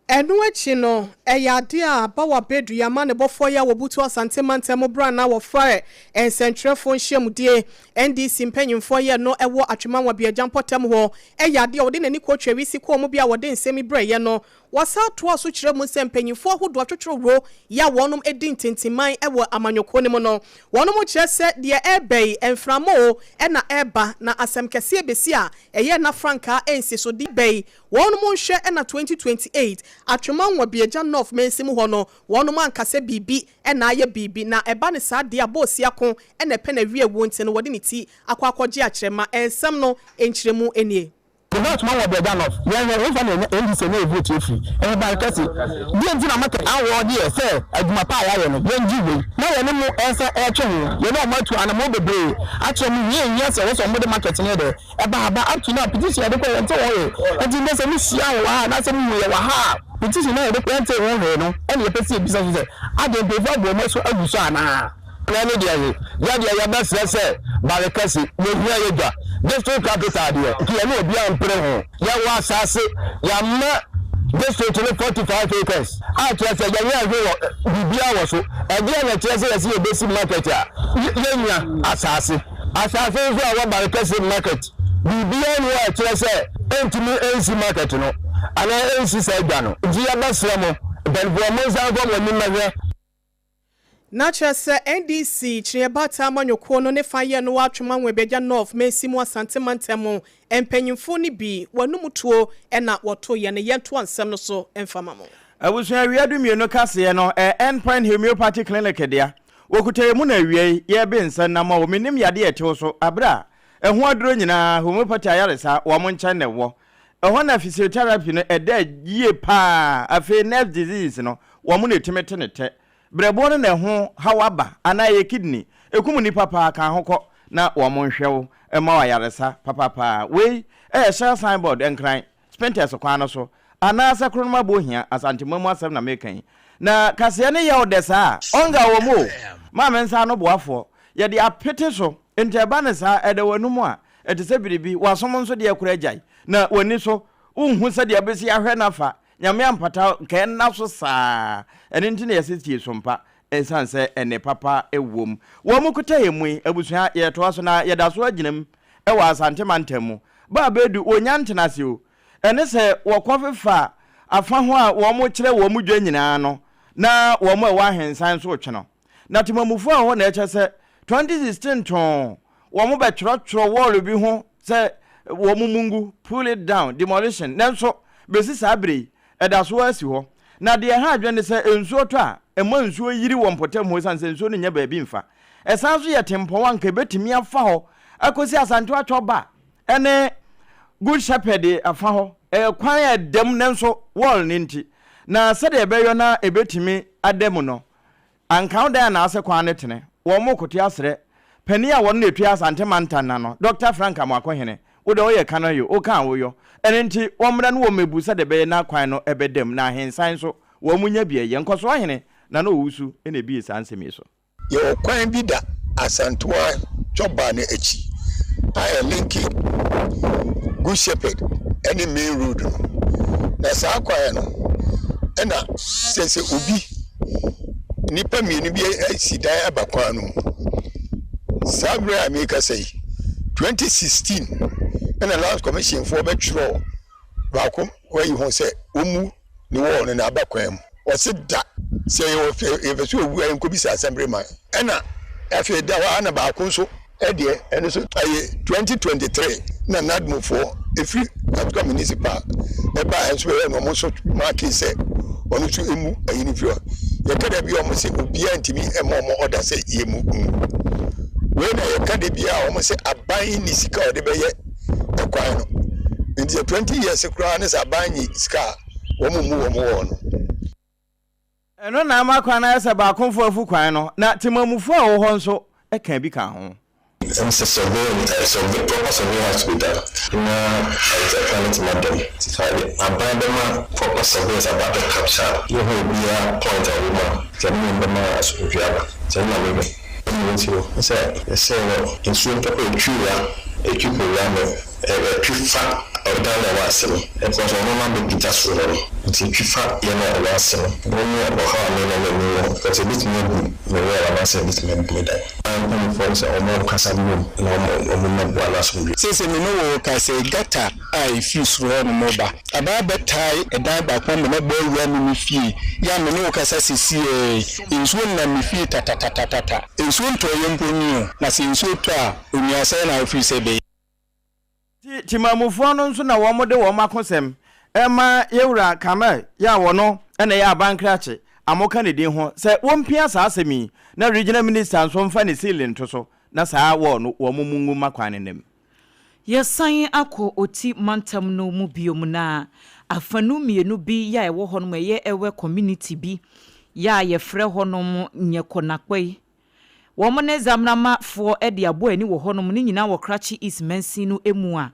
S1: Ɛno akyi no, ɛyɛ adeɛ a Bawa Bɛdu yɛama ne bɔfoɔ yi a wɔbutu Asante mantam berɛ a na wɔfrɛ nsɛntwerɛfoɔ nhyiamudie NDC mpanyimfoɔ yɛ no ɛwɔ Atwima Nwabiagya mpɔtam hɔ. Ɛyɛ adeɛ a wɔde n'ani kɔtwa wisi kɔɔ mu bi a wɔde nsɛm yi brɛeɛ no. Wɔsan toaa so kyerɛ mu sɛ mpanyimfoɔ ahodoɔ atwotworo yɛ a wɔnom di ntintimman wɔ amanyɔkuo no mu no, wɔnom kyerɛ sɛ deɛ ɛreba yi, mframa o na ɛreba, na asɛm kɛseɛ bɛsi a ɛyɛ na frankaa ɛnsi so. Deɛ ɛreba yi, wɔnom nhwɛ na 2028 Atwema Nwabiagya North mansin mu hɔ no, wɔnom anka sɛ biribi na ayɛ biribi, na ɛba no saa deɛ a Boosiako na ɛpɛ n'awie wuo nti no wɔde ne ti akɔ akɔgye akyerɛma. Nsɛm no nkyerɛmu nie.
S9: The vote ma wɔ Brɛda North yɛn hwɛ hefa na yɛnya NDC anya yɛ vote afiri ɛyɛ ban kɛse deɛ nti na market awɔ deɛ sɛ adwuma pa a yɛayɛ no yɛn gye wei na yɛne mo ɛnsa ɛtwe ho yɛne ɔmo atu anamɔn bebree akyerɛ mo hia ehia sɛ ɛwɔ sɛ ɔmo de market no yɛ dɛ ɛba ha ba up to now petition yɛde kɔ yɛn nte ho hwee nti ndɛ sɛ mo hyia wɔ ha anaasɛ mo hu yɛ wɔ ha a petition na yɛde kɔ yɛn nte ho hwee no ɛna yɛpɛ sɛ yɛbisa so sɛ adeɛ mpanyinfoɔ abɔ ɔmo aso agu so anaa.
S10: Na ɛno deɛ he, yɛ deɛ yɛbɛsrɛ sɛ bare kɛse, yehia yɛ dwa, district capital deɛ, nti yɛne obiaa mpere ho. Yɛwɔ asaase, yɛama district no 45 acres a kyerɛ sɛ yɛnyɛɛ hwee wɔ biribiaa wɔ so. Ɛdeɛn na ɛkyerɛ sɛ yɛse yɛbɛsi market a yɛnnya asaase? Asaase nso a ɛwɔ bare kɛse market, biribiaa nni hɔ a ɛkyerɛ sɛ ɛntumi nsi market no anaa ɛnsi saa dwa no. Nti yɛbɛsrɛ mo mpaninfoɔ monsan mfa mo ani mmɛhwɛ.
S1: Na kyerɛ sɛ NDC kyeneɛ baatan amanyɔkuo no ne fa yɛ no atwem Anwebagya North mansin mu Asante mantam mpanyinfoɔ no bi wɔanum tuo na wɔto yɛ no yɛntoa nsɛm no so mfa ma mo.
S2: Abusua awia dumienu kaseɛ no ɛ End Point Homeopathy Clinic dea. Wɔkuta yɛn mu na awia yi yɛrebe nsa nna ma wɔ menim yadeɛ a ɛte wo so aberɛ a ɛho aduro nyinaa homeopathy ayaresa wɔn nkyɛn na ɛwɔ. Ɛhɔ na physiotherapy no ɛda yie paa afei nerve diseases no wɔn na ɛtumi te ne tɛ. Brɛboɔ no na ɛho haw aba anaa ɛyɛ kidney ɛkum nnipa paa ka ho kɔ na wɔn nhwɛ wo mma wo ayaresa papapaa wei ɛyɛ shell sign board Nkran Spintex kwan no so anaa sɛ Kronom Abohia Asantema mu asɛm na meka yi na kaseɛ no yɛ wo dɛ saa a ɔnga wɔ mu o maame nsa ano boafoɔ yɛde apete so nti ɛba no saa ɛda w'anum a ɛte sɛ biribi w'asom nso deɛ koraa gyae na w'ani so wonhu sɛdeɛ wobɛsi ahwɛ no afa Nyame ampata wo nka ɛnna so saa. Ɛno nti na yɛse tie sompa ɛsiane sɛ ɛnne papa wom. Wɔn kuta yɛn mu yi, abusua, yɛtoa so na yɛda so agyina mu wɔ Asante mantam mu. Ba a bɛdu, wɔnnya ntenase o. Ɛne sɛ wɔkɔfefa afa ho a wɔkyerɛ wɔn dwa nyinaa no na wɔn a ɛwɔ ahensan nso retwe no. Na temamufoɔ a ɛwɔ hɔ na ɛkyɛ sɛ 2016 too wɔn bɛtwerɛtwerɛ wɔɔlo bi ho sɛ wɔn mu ngu, pull it down, demolition, nanso bɛsi saa berɛ yi, ɛda so ara si hɔ. Na deɛ ɛha adwene ne sɛ nsuo tɔ a, ɛma nsuo yiri wɔ mpɔtam hɔ ɛsiane sɛ nsuo no nnya baabi mfa. Ɛsan nso yɛ tempɔn a anka ɛbɛtumi afa hɔ akɔsi Asante Atwɔba ne Good Shepherd afa hɔ. Ɛyɛ kwan a ɛda mu nanso wɔɔlo no nti, na sɛdeɛ ɛbɛyɔ na ɛbɛtumi ada mu no, Anka wo dɛn anaase kwan no tene? Wɔn mo kote asrɛ panin a wɔno na etua Asante mantan no ano, Dɔkta Frank Amoako Hene, wo deɛ woyɛ ka no yo, wo ka a wo yɔ. Ɛno nti wɔn mmra no wɔ mmebu sɛdeɛ ɛbɛyɛ na kwan no ɛbɛda mu na ahensan nso wɔn mo nya bi ɛyɛ. Nkɔsoɔ Hene, Nana Owusu na ebie saa nsɛm yi so.
S11: Yɛwɔ kwan bi da Asantewaa Twɔbaa no akyi a ɛlinki Good Shepherd ne main road no. Na saa kwan no ɛna sɛ sɛ obi nnipa mmienu bi asi dan aba kwan no mu. Saa berɛ a merekasa yi, 2016 ɛna Lands Commission foɔ bɛtwerɛ baako wayi ho sɛ wɔmmu ne wɔɔ no n'aba kwan mu. Ɔse da sɛ yɛwɔ yɛpɛ sɛ owu a yɛnkɔbisa asɛmbre man. Ɛna afei da hɔ ara na baako nso deɛ ɛno nso ɛyɛ 2023 na NADMO foɔ ɛfiri Atukwa Municipal ɛbaa nso bɛyɛ na wɔn nso maakee sɛ ɔno nso emu ayi no firi hɔ. Yɛka da bi a wɔn se obiara ntumi mma wɔn ɔda sɛ yɛmu ngu. Wei na yɛka da biara wɔn se aban nni sika a ɔde bɛyɛ ɛkwan no. Nti sɛ 20 years koraa ne sɛ aban nyi sika a wɔn mmu wɔn wɔ no.
S2: Ɛno na ama kwan no ayɛ sɛ baakonfo afu kwan no, na temamufo a wɔwɔ hɔ nso ka bi ka ho.
S12: Ɛne sɛ surveying eh survey proper surveying has to be done na ɛsɛ kwan no tumi ada mu nti saa de aban bɛma proper surveyors aba abɛ capture yɛhu obiara point a ɔwɔ mu a nti ɛno mmom bɛma asomdwie aba nti ɛno na mehwɛ. Ɛno nti no sɛ yɛsɛɛ no nsuo ntɔ kɔ ɛtwi wura ɛtwi kɔ wura no ɛtwi fa. Ɛdan no a ɛwɔ ase no, because ɔno na bɛpagya soro hɔ no, nti ɛtwi fa yɛn a ɛwɔ ase no. Ɛno ne ɔhaw a me na m'ani wɔ, because ɛbɛtumi agu me wall anaasɛ ɛbɛtumi agu me dan. Mpanimfoɔ no sɛ wɔnkasa mmom na wɔmmɛboa no asomdwoeɛ.
S13: Seesei me ne wo rekasa yi, gutter a ɛfiri soro hɔnom reba aba abɛtae ɛdan baako ama no abɔ awura me me fie yi a me ne wo kasa seesei yi, nsuo nnam me fie tatatatatata. Nsuo ntɔeɛ mpo ni o, na sɛ nsuo tɔ a, onua sɛn na wofiri sɛ ɛbɛyɛ?
S2: Nti Temanmufoɔ no nso na wɔde wɔn akosɛm rema Yewura Kamel yi a wɔno na ɛyɛ abankrakye a moka ne din ho sɛ wɔmpia saa asɛm yi na Regional Minister nso mfa ne seal nto so na saa wɔ no wɔn mu ngu mma kwan no nam.
S3: Yɛsan akɔ Oti mantam no mu biom na afanu mmienu bi yɛ a ɛwɔ hɔnom ɛyɛ Ewe community bi yɛ a yɛfrɛ hɔnom Nyɛkɔnakpɔi. Wɔn ne Zamrama foɔ de abɔ ani wɔ hɔnom, ne nyinaa wɔ Krachi East mansin no mu a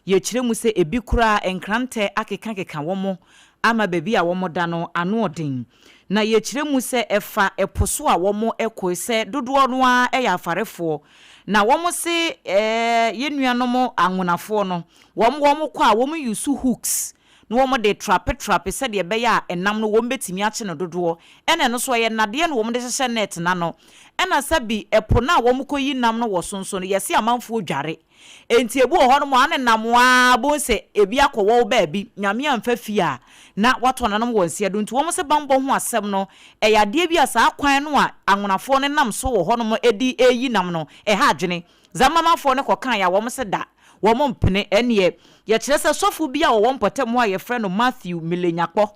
S3: yɛkyerɛ mu sɛ ebi koraa nkrantɛ akekakeka wɔn ama baabi a wɔda no ano ɔden. Na yɛkyerɛ mu sɛ ɛfa ɛpo so a wɔn koe sɛ dodoɔ no ara yɛ afarefoɔ. Na wɔn se yɛn nuanom Anwonafoɔ no wɔn wɔn kɔ a wɔn use hooks na wɔde trape trape sɛdeɛ ɛbɛyɛ a ɛnam no wɔn bɛtumi akye no dodoɔ, ɛna ɛno nso ɛyɛ nnadeɛ na wɔn de hyehyɛ net no ano, ɛna sɛbi ɛpo no a wɔn kɔ yi nam no wɔ so nso no yɛse amanfoɔ dware, enti ebi wɔ hɔ nom a ne nam ara bohu sɛ ebi akɔ wɔw baabi, Nyame amfa fie a na watɔ nanom wɔ nseɛ do, nti wɔn se banbɔ ho asɛm no ɛyɛ adeɛ bi a saa kwan no a anwonafoɔ no nam so wɔ hɔ nom de reyi nam no ɛha adwene. Zamamafoɔ no kɔkaeɛ a wɔn se da, wɔn mpene. Ɛnneɛ, yɛkyerɛ sɛ sɔfo bi a ɔwɔ mpɔtam hɔ a yɛfrɛ no Matthew Milenyakpɔ,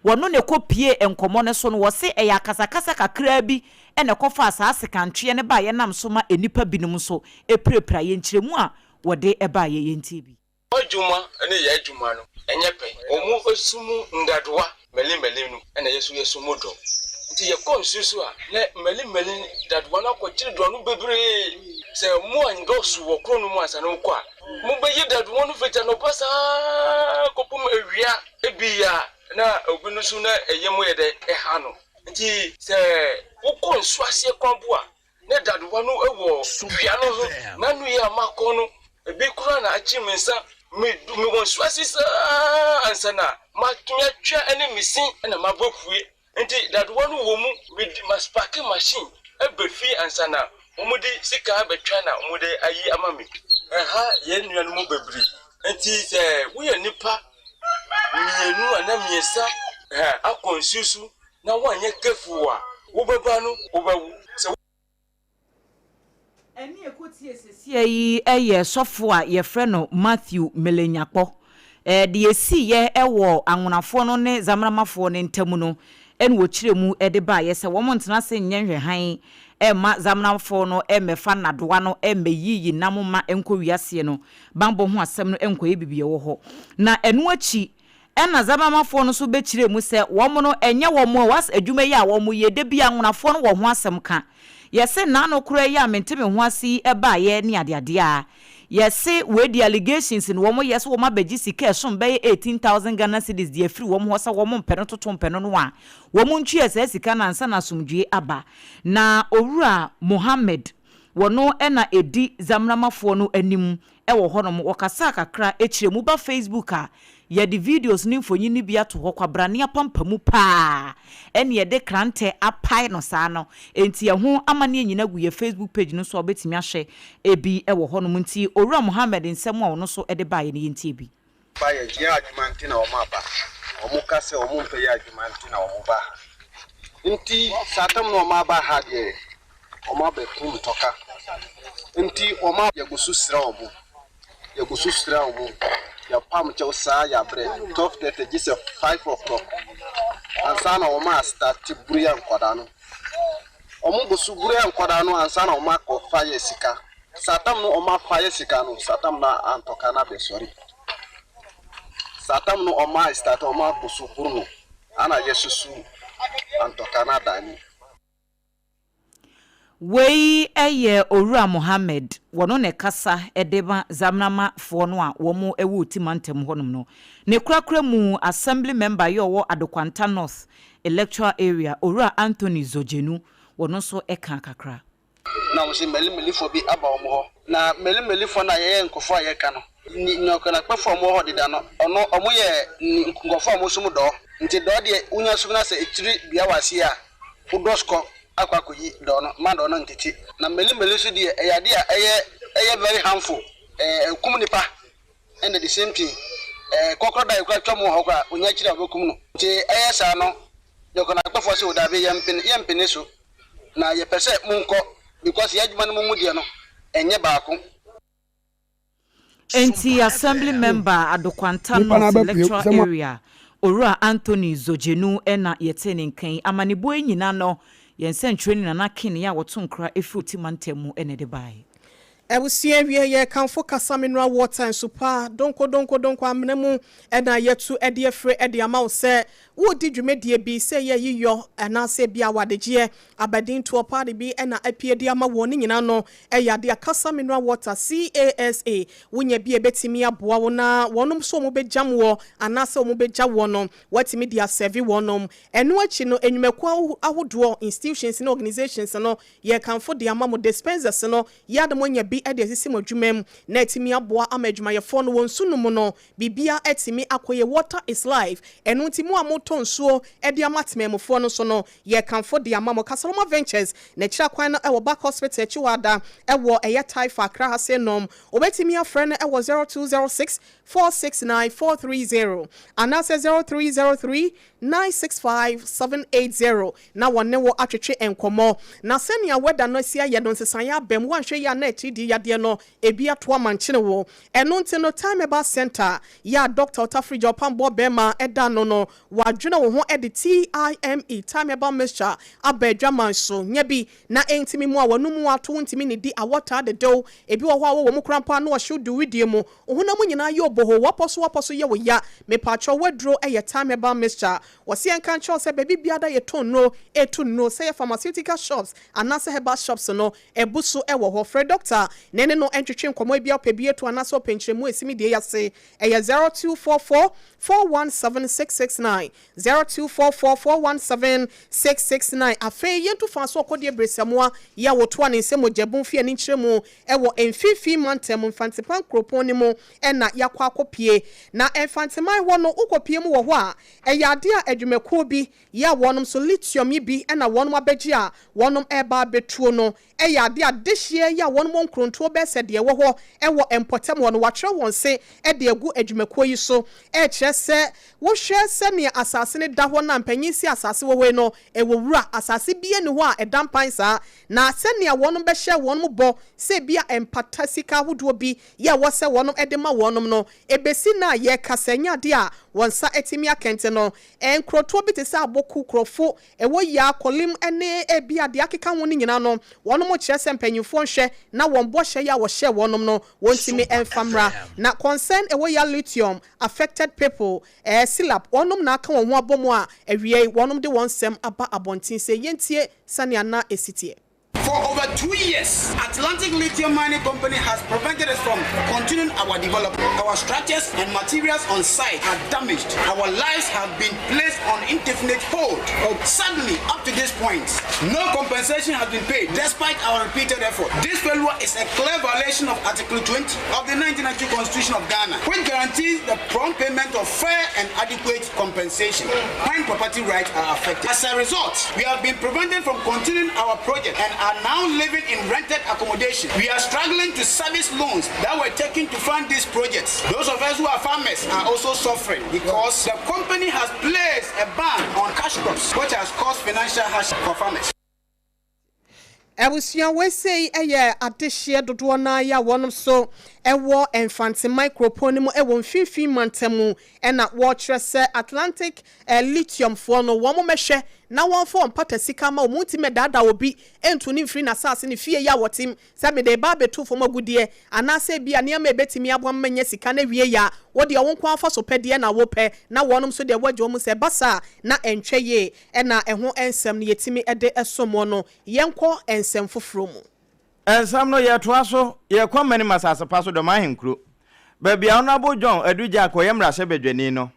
S3: wɔno na ɛkɔpuee nkɔmmɔ no so no, wɔse ɛyɛ akasakasa kakraa bi na ɛkɔfaa saa sekantweɛ no baeɛ nam so ma nnipa binom nso pirapiraeɛ. Nkyerɛmu a wɔde baeɛ, yɛntie bi.
S7: Wɔn adwuma ne yɛn adwuma no nyɛ pɛ. Wɔn su mu nnadewa mmalimmalim no na yɛn nso yɛn su mu dɔ. Nti yɛkɔ nsu so a, na mmalimmalim dadewa no akɔkyere dɔ no bebree. Sɛ moandɔɔso wɔ kuro no mu ansa na mokɔ a, mobɛyi dadewa no fiti anɔpa saa kɔpem awia. Ebia na obi no nso na ɛyam yɛ dɛ ɛha no. Nti sɛ wokɔ nsu aseɛ kwan po a, Ne dadewa no wɔ dua no ho, n'ano yi a makɔ no, ebi koraa na akye me nsa. Medu mewɔ nsu ase saa ansa na matumi atwa ne me sin na mabɔ pue. Nti dadewa no wɔ mu, mede maspake machine aba fie ansa na wɔde sika abɛtwa na wɔde ayi ama me. Ɛha yɛn nuanom bebree. Nti sɛ woyɛ nnipa mmienu anaa mmiɛnsa akɔ nsuo so na woanyɛ careful a, wobɛba no wobɛwo. Sɛ wo.
S3: Ɛnne a ɛkɔtie seesei yi yɛ sɔfo a wɔfrɛ no Matthew Melenyakpɔ. Deɛ ɛsiiɛ wɔ Anwonafoɔ no ne Zamramafoɔ no ntam no na wɔkyerɛɛ mu de baeɛ sɛ wɔntena ase nyɛ nhwɛhan mma Zamramafoɔ no mmɛfa nnadewa no mmɛyiyi nam mma nkɔ wiaseɛ no banbɔ ho asɛm no nkɔyɛ biribi wɔ hɔ. Na ɛno akyi Ɛnna Zabamafoɔ no nso bɛkyerɛɛ mu sɛ, wɔn no, ɛnyɛ wɔn o, as adwuma yi a wɔyɛ, da biara anwonafoɔ no wɔ ho asɛm ka. Yɛse nnaano koraa yi a mente me ho ase yi baeɛ ne adeadeɛ a, yɛse wei deɛ allegations na wɔyɛ sɛ wɔn abɛgye sika a ɛsom bɛyɛ 18,000 Ghana cedis de afiri wɔn hɔ sɛ wɔn mpɛ no toto mpɛ no no a, wɔn ntua saa sika no ansa na asomdwoeɛ aba. Na Owura Mohammed, wɔno na ɛdi Zamramafoɔ no anim wɔ hɔnom, wɔkasaa kakra kyerɛ mu. Woba Facebook a, yɛde videos ne mfonyin no bi ato hɔ, kwabrane apampamu paa ɛne yɛde krantɛ apae no saa no. Enti ɛho amaneɛ nyina gu yɛ Facebook page no so a wobɛtumi ahwɛ bi wɔ hɔnom. Nti Owura Mohammed nsɛm a ɔno nso de baeɛ no yɛntie bi.
S14: Ba yɛ yɛ adwuma nti na wɔn aba. Wɔn ka sɛ wɔn mpɛ yɛ adwuma nti na wɔn ba ha. Nti saa tam na wɔn aba ha deɛ wɔn abɛ kum ntɔka. Nti wɔn a yɛ gu so srɛ wɔn. Yɛ gu so srɛ wɔn. Yɛ pam kyɛw saa yɛ abrɛ 12:30 gye sɛ 5 o'clock ansa na wɔn a start buru yɛ nkɔda no. Wɔn gu so buru yɛ nkɔda no ansa na wɔn akɔ fa yɛ sika. Satam no ɔma fa yɛ sika no satam no antɔka na bɛ sɔre satam no ɔma start ɔma boso boro no ana yɛ susu antɔka na dani.
S3: Wei yɛ Owura Mohammed, wɔno na ɛkasa de ma Zamnama foɔ no a wɔn wɔ Oti mantam hɔ nom no. Ne korakora mu Assembly member yɛ ɔwɔ Adokwanta North Electoral Area, Owura Anthony Zogyenu, wɔno nso kaa kakra.
S15: Na wɔse Meli-Melifoɔ bi aba wɔn hɔ. Na Meli-Melifoɔ no a yɛyɛ nkurɔfoɔ a yɛka no, ne Nyankwanakpɛfoɔ a wɔwɔ hɔ deda no, ɔno, wɔyɛ ne nkurɔfoɔ a wɔsom dɔɔ. Nti dɔɔ deɛ, wonya som na sɛ etiri dua wɔ aseɛ a, wodɔ sukɔ akɔ akɔyi dɔɔ no, mma dɔɔ no ntete. Na Meli-Meli nso deɛ, ɛyɛ adeɛ a ɛyɛ, ɛyɛ very harmful, ɛɛ, ɛkum nipa. Ɛna the same thing, ɛɛ, kɔkorɔ da ekura twa mu wɔ hɔ koraa, onya akyiri a ɔbɛkum no. Nti ɛyɛ saa no, Nyankwanakpɛfoɔ se, o daabi, yɛmpene, yɛmpene so. Na yɛpɛ sɛ monkɔ because yɛn adwuma no mo mu deɛ no ɛnyɛ baako.
S3: Enti Assembly Member Adokwanta
S16: Nnipa no
S3: North
S16: abɛpue
S3: Electoral
S16: sɛ mo.
S3: Area, Owura Anthony Zogyenu na yɛtee ne nka yi. Amanebɔ yi nyinaa no, yɛn sɛnkyerɛni Nana Ken a wɔto nkra firi Oti mantam mu na ɛde baeɛ.
S1: Abusua awie yɛ kamfo kasa mineral water nsu pa donko donko donko amena mu na yɛatu de afire de ama wo sɛ woredi dwumadie bi sɛ ɛyɛ ayiyɔ anaasɛ ebia awadegyeɛ abadintoɔ party bi na apue de ama woɔ ne nyinaa no ɛyɛ adeɛ a kasa mineral water CASA wonya bi a ɛbɛtumi aboa wo na wɔnom nso wɔn bɛgyam woɔ anaasɛ wɔn bɛgya woɔ no woatumi de asɛve wɔnom ɛno akyi no nnwumakuo ahodoɔ institutions ne organisations no yɛkamfo de ama mo dispensers no Yɛ a na moanya bi de asisi mo adwuma mu na atumi aboa ama adwumayɛfoɔ no wɔn nsu nom no, biribiara atumi akɔ yie. Water is life. Ɛno nti mo a motɔ nsuo de ama temanmufoɔ no nso no, yɛkamfo de ama mo. Kasaloma Ventures, n'akyiri akwan no wɔ Back Hospital akyi hɔ ada wɔ ɛyɛ Taifa, Accra ha sei nom. Wobɛtumi afrɛ no wɔ 0206 469 430 anaasɛ 0303 965 780 na wɔne wo atwetwe nkɔmmɔ. Na sɛnea wɛda no asi ayɛ no, nsesaeɛ aba mu. Woanhwɛ yie a na atiridii yadeɛ no ebi ato amankyene wo. Ɛno nti no, Time Herbal Centre yɛ a Dɔkta Otafirigya Ɔpamboɔ Bɛɛma da ano no, wɔadwene wo ho de TIME, Thyme Herbal Mixture, aba adwaman so. Nya bi na ɛntumi mmoa w'anomu ato, wontumi nnidi, awɔ taa dedew, ebi wɔ hɔ a wowɔ mu koraa mpo a na ɔhyew du wedeɛ mu, Wo honam nyinaa yɛ obohoo, w'apɔ so w'apɔ so yɛ wo ya. Mepaakyɛw w'aduro yɛ Thyme Herbal Mixture. Wɔse yɛnka nkyerɛ wo sɛ baabi biara da yɛtɔn nnuro, ɛtu nnuro, sɛ ɛyɛ pharmaceutical shops anaasɛ herbal shops no, abu so wɔ hɔ. Frɛ dɔkta na ɛne no ntwetwe nkɔmmɔ ebia ɔpɛ bi atu anaasɛ ɔpɛ nkyerɛmu a ɛsi me deɛ yi ase. Ɛyɛ 0244 417 669. 0244 417 669. Afei yɛntu fa so ɔkɔdeɛ Beresamoa yi a wɔtoa ne nsam mogyabun fie ani nkyerɛmu Wɔ Mfimfini Mantam, Mfantsipan kuropɔn no mu na yɛakɔ akɔpue. Na Mfantseman hɔ no, wokɔpue mu wɔ hɔ a, ɛyɛ adeɛ a adwumakuo bi yɛ a wɔnom nso lithium yi bi na wɔnom abɛgye a wɔnom reba abɛtuo no. Ɛyɛ adeɛ a dehyeɛ yi a wɔnom wɔ nkorontoɔ bɛyɛ sɛ deɛ ɛwɔ hɔ wɔ mpɔtam hɔ no, wɔatwerɛ wɔn se de agu adwumakuo yi so. Ɛrekyerɛ sɛ wohwɛ sɛdeɛ asase no da hɔ no a mpanin se asase wɔ hɔ yi no, ɛwɔ wura. Asase biara nni hɔ a ɛda mpan saa. Na sɛnea wɔnom bɛhyɛ wɔnom bɔ sɛ ebia mpata sika ahodoɔ bi yɛ ɛwɔ sɛ wɔnom de ma wɔnom no, ɛbɛsi nnɛ a yɛrekasa ɛnyɛ adeɛ a wɔn nsa atumi aka nti no, nkurotoɔ bi te sɛ Aboku, Kurofo, ɛwɔ Yaa, Kolim ne ebia deɛ akeka ho no nyinaa no, wɔnom kyerɛ sɛ mpanyinfoɔ nhwɛ na wɔn bɔhyɛ yi a wɔhyɛɛ wɔnom no wɔntumi mfa mmra. Na Concern ɛwɔ Yaa Lithium Affected People, ɛɛ CILAP, wɔnom na aka wɔn ho abɔ mu a awiei wɔnom de wɔn nsɛm aba abɔnten sɛ yɛntie Sɛnea na esi teɛ.
S17: For over two years, Atlantic Lithium Mining Company has prevented us from continuing our development. Our structures and materials on site are damaged. Our lives have been placed on indefinite hold. Sadly, up to this point, no compensation has been paid despite our repeated effort. This failure is a clear violation of Article 20 of the 1992 Constitution of Ghana, which guarantees the prompt payment of fair and adequate compensation when property rights are affected. As a result, we have been prevented from continuing our project and are now living in rented accommodation. We are struggling to service loans that were taken to fund these projects. Those of us who are farmers are also suffering because the company has placed a ban on cash crops, which has caused financial hardship for farmers.
S1: Abusua wei sei yɛ adehyeɛ dodoɔ no ara yi a wɔnom so wɔ Mfanteman kuropɔn no mu wɔ mfimfini mantam mu na wɔrekyerɛ sɛ Atlantic Lithium foɔ no wɔn mmɛhwɛ na wɔmfa wɔn mpata sika mma wɔn nti mmɛdaadaa obi ntu no mfiri n'asaase ne fie yi a wɔte mu sɛ mede reba abɛtu fam agudeɛ anaasɛ ebia nneɛma a ɛbɛtumi aboa ma manya sika no awie yɛ a wo deɛ wo nko ara fa so pɛ deɛ na wopɛ na wɔnom nso deɛ woagye wɔn sɛ ɛba saa a na ɛntwɛ yie na ɛho nsɛm no yɛtumi de som wɔn no. Yɛnkɔ nsɛm foforɔ mu.
S2: Nsɛm no, yɛtoa so, yɛkɔ Manim asase pa so, Dɔm Ahenkuro, baabi a Honourable John Adu Gyarko ɔyɛ mmarahyɛbadwani no.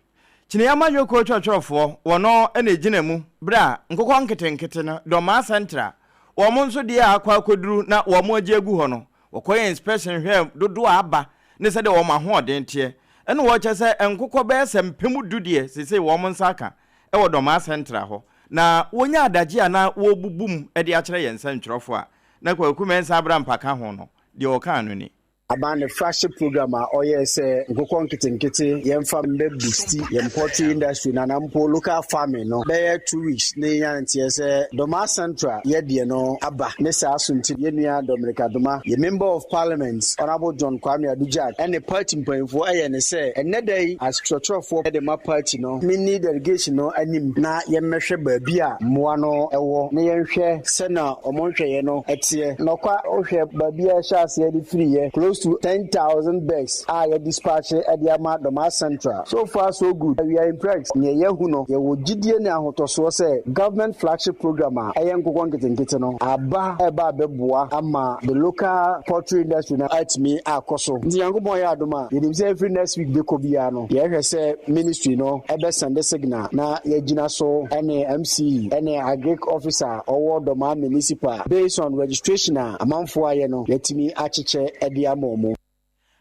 S2: Kyinii amanyɔkuo twerɛtwerɛfoɔ, wɔno na ɛgyina mu berɛ a nkokɔ nketenkete no, Dɔmaa Central, wɔn nso deɛ a akɔ akɔduru na wɔn agye agu hɔ no, wɔkɔyɛɛ inspection hwɛɛ dodoɔ a aba ne sɛdeɛ wɔn ahoɔden teɛ. Ɛna wɔkyerɛ sɛ nkokɔ bɛyɛ sɛ 10,000 deɛ seesei wɔn nsa aka wɔ Dormaa Central hɔ. Na wɔnya adagye a na wɔrebubu mu de akyerɛ yɛn nsɛntwerɛfoɔ a na Kwaku Mensah Abrampah ka ho no, deɛ ɔkaa no ni.
S16: Aban ne flagship program a ɔyɛɛ sɛ nkokɔ nketenkete yɛmfa mbɛ boosti yɛn poultry industry no anaa mpo local farming no bɛyɛ 2 weeks na yɛnya nteɛ sɛ Dormaa Central yɛ deɛ no aba. Ne saa so nti yɛn nua Dominic Adoma, yɛn Member of Parliament Honourable John Kwame Adu Jack ɛne party mpanyinfoɔ ɛyɛ ne sɛ ɛnnɛ da yi as kyerɛkyerɛfoɔ de ma party no menni delegation no anim na yɛmmɛhwɛ baabi a mmoa no wɔ na yɛnhwɛ sɛna wɔn nhwɛeɛ no teɛ. Nɔkwa wohwɛ baabi a ɛhyɛ aseɛ de firiiɛ close to 10,000 birds a yɛ dispatch de ama Dormaa Central. So far so good, we are impressed. Neɛ yɛahu no, yɛwɔ gyidie ne ahotɔsoɔ sɛ government flagship program a ɛyɛ nkokɔ nketenkete no aba reba abɛboa ama the local poultry industry no atumi akɔ so. Nti Nyankopɔn yɛ adom a, yɛnim sɛ ɛfiri next week de kɔ biara no, yɛhwɛ sɛ ministry no bɛ sɛnde signal na yɛagyina so ne MC ne agric officer a ɔwɔ Dormaa Municipal based on registration a amanfoɔ ayɛ no, yɛatumi akyekyɛ de ama wɔn.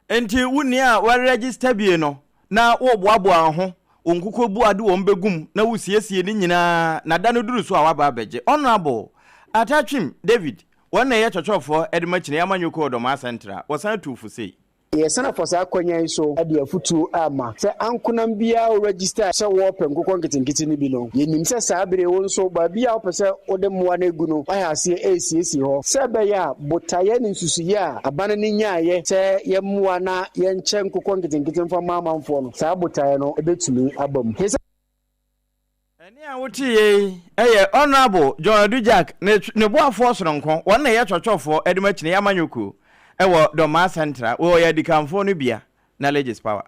S2: Enti wo nua a waregister bie no na woreboaboa wo ho, wo nkokɔbua de wɔn bɛgu mu na wosiesie ne nyinaa na da no duru so a woaba abɛgye. Honourable Atta Twim David, wɔn na ɛyɛ kyɔkyɔfoɔ de ma Kyinei Amanyɔkuo wɔ Dormaa Central, wɔsan tuu fo sei.
S16: Yɛsan afa saa akwanya yi so de afotuo ama sɛ ankonam biara a ɔregister sɛ wɔrepɛ nkokɔ nketenkete no bi no, yɛnim sɛ saa bere yi wo nso baabi a wopɛ sɛ wode mmoa no agu no woayɛ aseɛ resiesie hɔ sɛ ɛbɛyɛ a botaeɛ ne nsusuiɛ a aban no nyaeɛ sɛ yɛmmoa na yɛnkyɛ nkokɔ nketenkete mfa mma amanfoɔ no, saa botaeɛ no bɛtumi aba mu.
S2: Ɛnne a woteeɛ yi yɛ Honourable John Adu Jack ne ne boafoɔ sononko, wɔn na ɛyɛ twɔtwɔfoɔ de ma Kyinei Amanyɔkuo wɔ Dormaa Central, wɔyɛ adikanfoɔ no bia, Knowledge is power.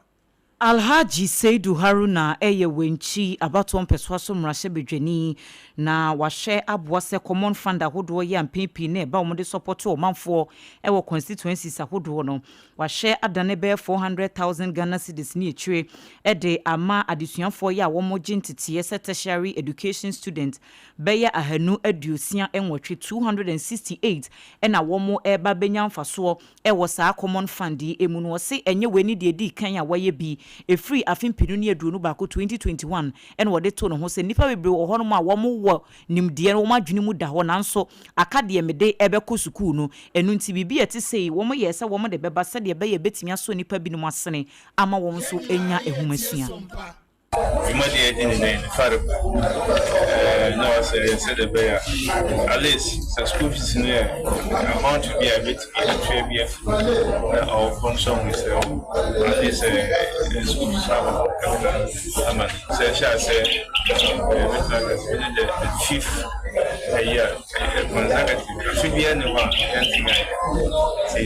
S3: Alhaji Seidu Haruna yɛ Wenchi abatoɔ mpɛsoa so mmarahyɛbadwani na wahwɛ aboa sɛ common fund ahodoɔ yɛ a mpɛn pii na ɛba wɔde sɔpɔto ɔmanfoɔ wɔ constituencies ahodoɔ no. Wahwɛ adane bɛyɛ 400,000 Ghana cedis ne akyire de ama adesuafoɔ yɛ a wɔgye nteteeɛ sɛ tertiary education student bɛyɛ 568, 268 na wɔreba abɛnya mfasoɔ wɔ saa common fund yi mu no. Ɔse ɛnyɛ wei ne deɛ ɛdii kan a wɔayɛ bi, ɛfiri afe 2021, 2021, na wɔde too ne ho sɛ nnipa bebree wɔ hɔnom a wɔwɔ nimdeɛ no, wɔn adwene mu da hɔ, nanso aka deɛ mede rebɛkɔ sukuu no. Ɛno nti, biribi a ɛte sei, wɔyɛɛ sɛ wɔde bɛba sɛdeɛ ɛbɛyɛ a ɛbɛtumi asɔ nnipa binom asene ama wɔn nso anya nhomasua.
S18: Dwumadi a yɛdi ne nnɛ yi, nokware na ɛwɔ sɛ yɛyɛ sɛdeɛ ɛbɛyɛ a at least sɛ school fees no yɛ amount bi a yɛbɛtumi atua bi afiri mu na ɔwofoɔ nso ahu sɛ oh, at least school fees no aba fam kakra ama no. Sɛ ɛhyɛ aseɛ yɛbɛtumi aka sɛ ɛne the fifth ayi a consecutive afe biara nni hɔ a yɛntumi ayɛ nti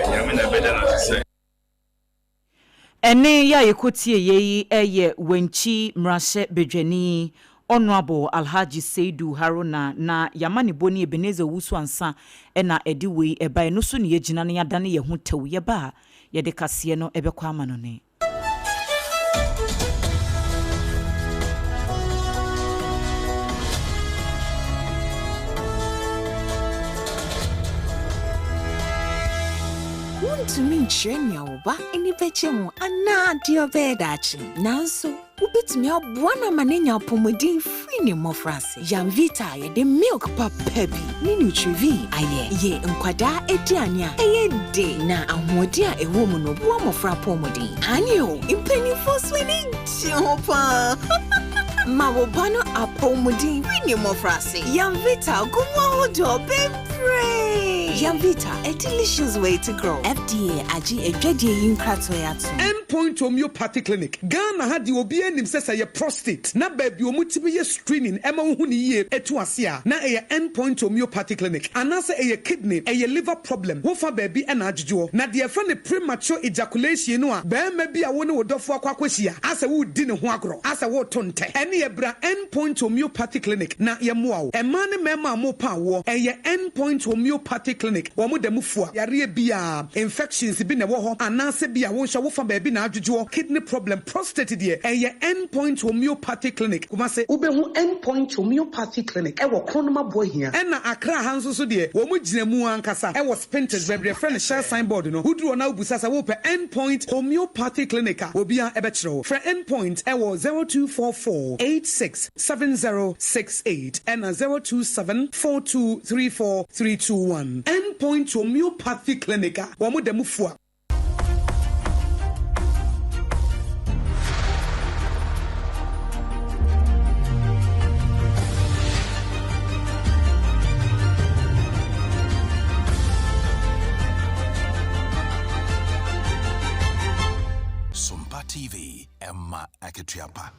S18: Nyame na ɛbɛda no ase sɛ.
S3: Ɛnne yi a yɛkɔtieeɛ yi yɛ Wenchi mmarahyɛ badwani Honourable Alhaji Seidu Haruna na y'amanebɔ ni Ebenezer Owusu Ansah na ɛde wei ɛbaeɛ no so na yɛgyina na yɛadane yɛn ho tɛw yɛba a yɛde kaseɛ no bɛkɔ amanɔne.
S19: Wuntumi nkyerɛ nea wo ba ani bɛgye ho anaa deɛ ɔbɛyɛ daakye, nanso wobɛtumi aboa no ama no anya apɔmuden firi ne mmɔfraase. Yamvita a yɛde milk papa bi ne Nutrivie ayɛ yɛ nkwadaa aduane a ɛyɛ de na ahoɔden a ɛwɔ mu no boa mmɔfra apɔmuden. Aane o, mpanimfoɔ nso ani gye ho paa. Ma wo ba no apɔmuden firi ne mmɔfraase. Yamvita gu mu ahodoɔ bebree. Yamvita, a delicious way to grow. FDA agye adwadie yi nkratoɔ yi atom.
S20: End Point Homeopathy Clinic, Ghana ha deɛ obiara nim sɛ sɛ ɛyɛ prostate na baabi a wɔtumi yɛ screening ɛma wohu no yie ɛtu ase a na ɛyɛ End Point Homeopathy Clinic anaasɛ ɛyɛ kidney, ɛyɛ liver problem, wofa baabi ɛna adwodwoɔ. Na deɛ yɛfrɛ no premature ejaculation no a barima bi a wo ne wo dɔfoɔ akɔ akɔhyia asɛ woredi ne ho agorɔ asɛ woreto ntɛ ɛneɛ bra End Point Homeopathy Clinic na yɛmmoa wo. Mmaa ne mmarima a mopa awoɔ ɛyɛ End Point Homeopathy Clinic. Clinic, wɔn da mu fua. Yareɛ biara, infections bi na ɛwɔ hɔ anaasɛ bi a wo nso wofa baabi na adwodwoɔ, kidney problem, prostate deɛ, ɛyɛ End Point Homeopathy Clinic, Kumasi. Wobɛhu End Point Homeopathy Clinic wɔ Kronum Aboahia. Ɛna Accra ha nso so deɛ, wɔn gyina mu ankasa wɔ Spintex, baabi a yɛfrɛ no Shell sign board no. Woduru hɔ na wobisa sɛ wopɛ End Point Homeopathy Clinic a, obiara bɛkyerɛ wo. Frɛ End Point wɔ 0244 86 7068 ɛna 027 42 34 321. End Point Homeopathy Clinic a wɔn da mu fua.
S21: Sompa TV, ɛma akatua pa.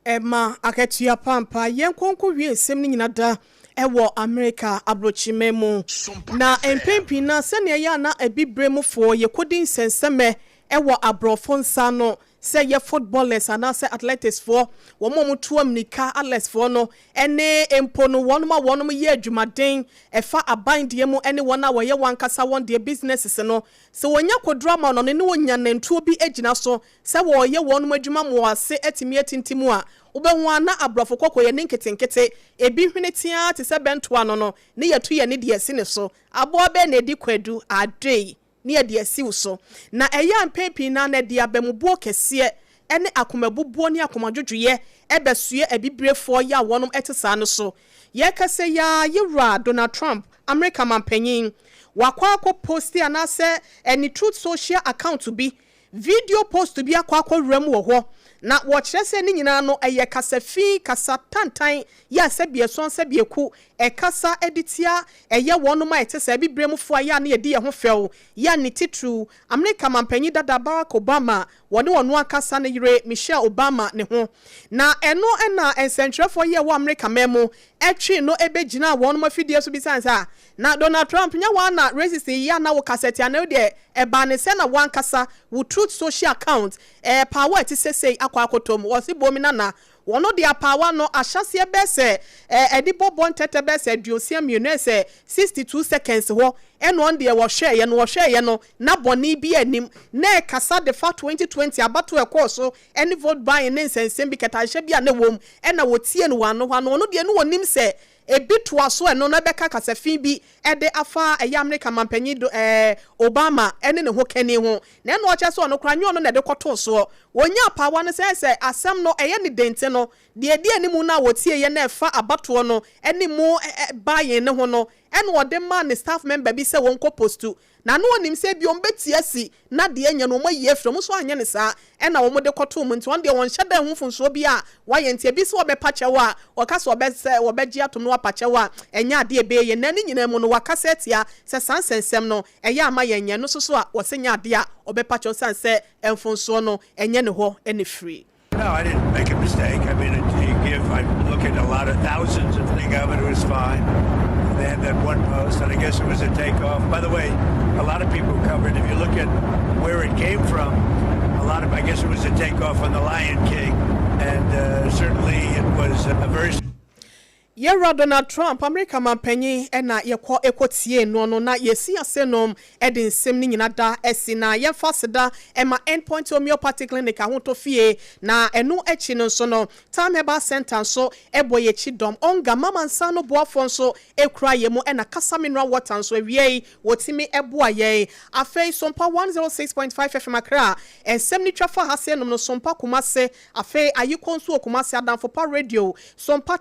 S1: Ɛma akatua pa ampa. Yɛnkɔ nkɔwie nsɛm no nyina da wɔ Amerika abrokyiman mu. Na mpɛn pii no ara, sɛnea ɛyɛ a na Abibire mufoɔ yɛkɔdi nsɛnsɛmɛ wɔ aborɔfo nsa ano, sɛ ɛyɛ footballers anaasɛ athletics foɔ, wɔn a wɔtu ammirika, athletes foɔ no, ne mpo no wɔn a wɔn yɛ adwumaden ɛfa aban deɛ mu ne wɔn a wɔyɛ wɔn ankasa wɔn deɛ businesses no, sɛ wɔnya kɔduru amanɔne ne wɔnya nantuo bi gyina so Sɛ wɔreyɛ wɔn adwuma ma wɔn ase atumi atintim a, wobɛhu ara na aborɔfo kɔkɔɔ yɛ ne nketenkete, ebi hwene teaa te sɛ bɛnto ano no, ne yɛto yɛn ani de asi ne so. Aboa bɛn na edi kwadu? Adoe! Ne yɛde asi wo so. Na ɛyɛ a mpɛn pii no ara na ɛde abamubuo kɛseɛ ne akomabubuo ne akomadwodwoeɛ bɛsoɛ abibirefoɔ yɛ a wɔnom te saa no so. Yɛrekasa yi ara, Yewura Donald Trump, Amerika manpanyin, wakɔ akɔ posti anaasɛ ne Truth Social account bi Video post bi akɔ akɔwura mu wɔ hɔ, na wɔkyerɛ sɛ ne nyinaa no ɛyɛ kasa fi, kasa tantan, yɛ a sɛbi ɛsɔn sɛbi ɛku, ɛkasa de tia ɛyɛ wɔnom a ɛte saa abibire mu foɔ a yɛ a na yɛdi yɛn ho fɛw, yɛ a ne titiriw Amerika manpanyin dada Barack Obama wɔne ɔno ankasa ne yere Michelle Obama ne ho. Na ɛno na nsɛntwerɛfoɔ yɛ ɛwɔ Amerika man mu twee no bɛgyinaa wɔnom afidie so bisaa no sɛ, Ah, na Donald Trump nyɛ wo ara na racist yi yɛ a na wo kasa tia no deɛ Ɛbaa ne sɛ na w'ankasa wo Truth Social account ɛɛpaawa a ɛte sɛ sei akɔ akɔtɔ mu. Ɔse bomi nana, wɔno de apaawa no ahyɛseɛ bɛyɛ sɛ ɛde bɔ bɔ ntɛtɛ bɛyɛ sɛ 62 ɛyɛ sɛ 62 seconds hɔ ɛna ɔno deɛ wɔhwɛɛyɛ no wɔhwɛɛyɛ no na bɔne biaa nnim na ɛkasa de fa 2020 abatoɔ ɛkɔɔ so ɛne vote buying ne nsɛnsɛm bi kɛtɛasehyɛ bi a na ɛwɔ mu ɛna wɔtie no wɔ ano hɔ ano ɔno deɛ na ɔnim sɛ Ebi toa so ɛno no ɛbɛka kasa fi bi de afa ɛyɛ Amerika manpanyin do ɛɛ Obama ne ne ho kani ho. Na ɛna ɔkyerɛ sɛ ɔno koraa nyɛ ɔno na ɛde kɔtoo soɔ. Wɔnyaa apaawa no sɛ sɛ asɛm no ɛyɛ ne den nti no, deɛ ɛdi anim no a wɔtieeɛ na ɛfa abatoɔ no ne mu buying no ho no ɛna ɔde maa ne staff member bi sɛ wɔnkɔ postu. Na na ɔnim sɛ ebia wɔbɛte asi na deɛ anya no wɔayi afiri, wɔn nso anyɛ no saa ɛna wɔde kɔtoo mu, nti wɔn deɛ wɔnhyɛ da nhu mfomsoɔ biara a wɔayɛ, nti ebi sɛ wɔbɛpa kyɛw a, wɔka sɛ wɔbɛ sɛ wɔbɛgye atom na wɔapa kyɛw a, ɛnyɛ adeɛ a ɛbɛyɛ yie. Na ne nyinaa mu no wɔakasa atia sɛ saa nsɛnsɛm no ɛyɛ ama yɛnyɛ, ɛno nso so a wɔse nyɛ adeɛ a wɔbɛpa kyɛw ɛsiane sɛ mfomsoɔ no ɛnyɛ ne hɔ na ɛfiri.
S22: No, I didn't make a mistake. I mean, you give, I look at a lot of thousands of things of it, it was fine. They had that one post, and I guess it was a takeoff. By the way, a lot of people covered. If you look at where it came from, a lot of, I guess it was a takeoff on the Lion King, and uh, certainly it was a very
S1: Yɛwura Donald Trump, Amerika manpanyin na yɛkɔ kɔ tiee noɔ no na yɛsi ase nom de nsem no nyina da asi na yɛmfa aseda ma End Point Homeopathy Clinic Ahotɔ Fie na ɛno akyi no nso no Time Herbal Centre nso bɔ yɛkyi dɔm Onga Mama Nsa no boafoɔ nso kura yɛn mu ɛna Kasa Mineral Water nso awiei wɔtumi boa yɛn. Afei Sompa 106.5 FM Accra nsɛm no twa fa ha se nom no Sompa Kumase afei Ayikɔ nso wɔ Kumase Adamfo Pa Radio Sompa.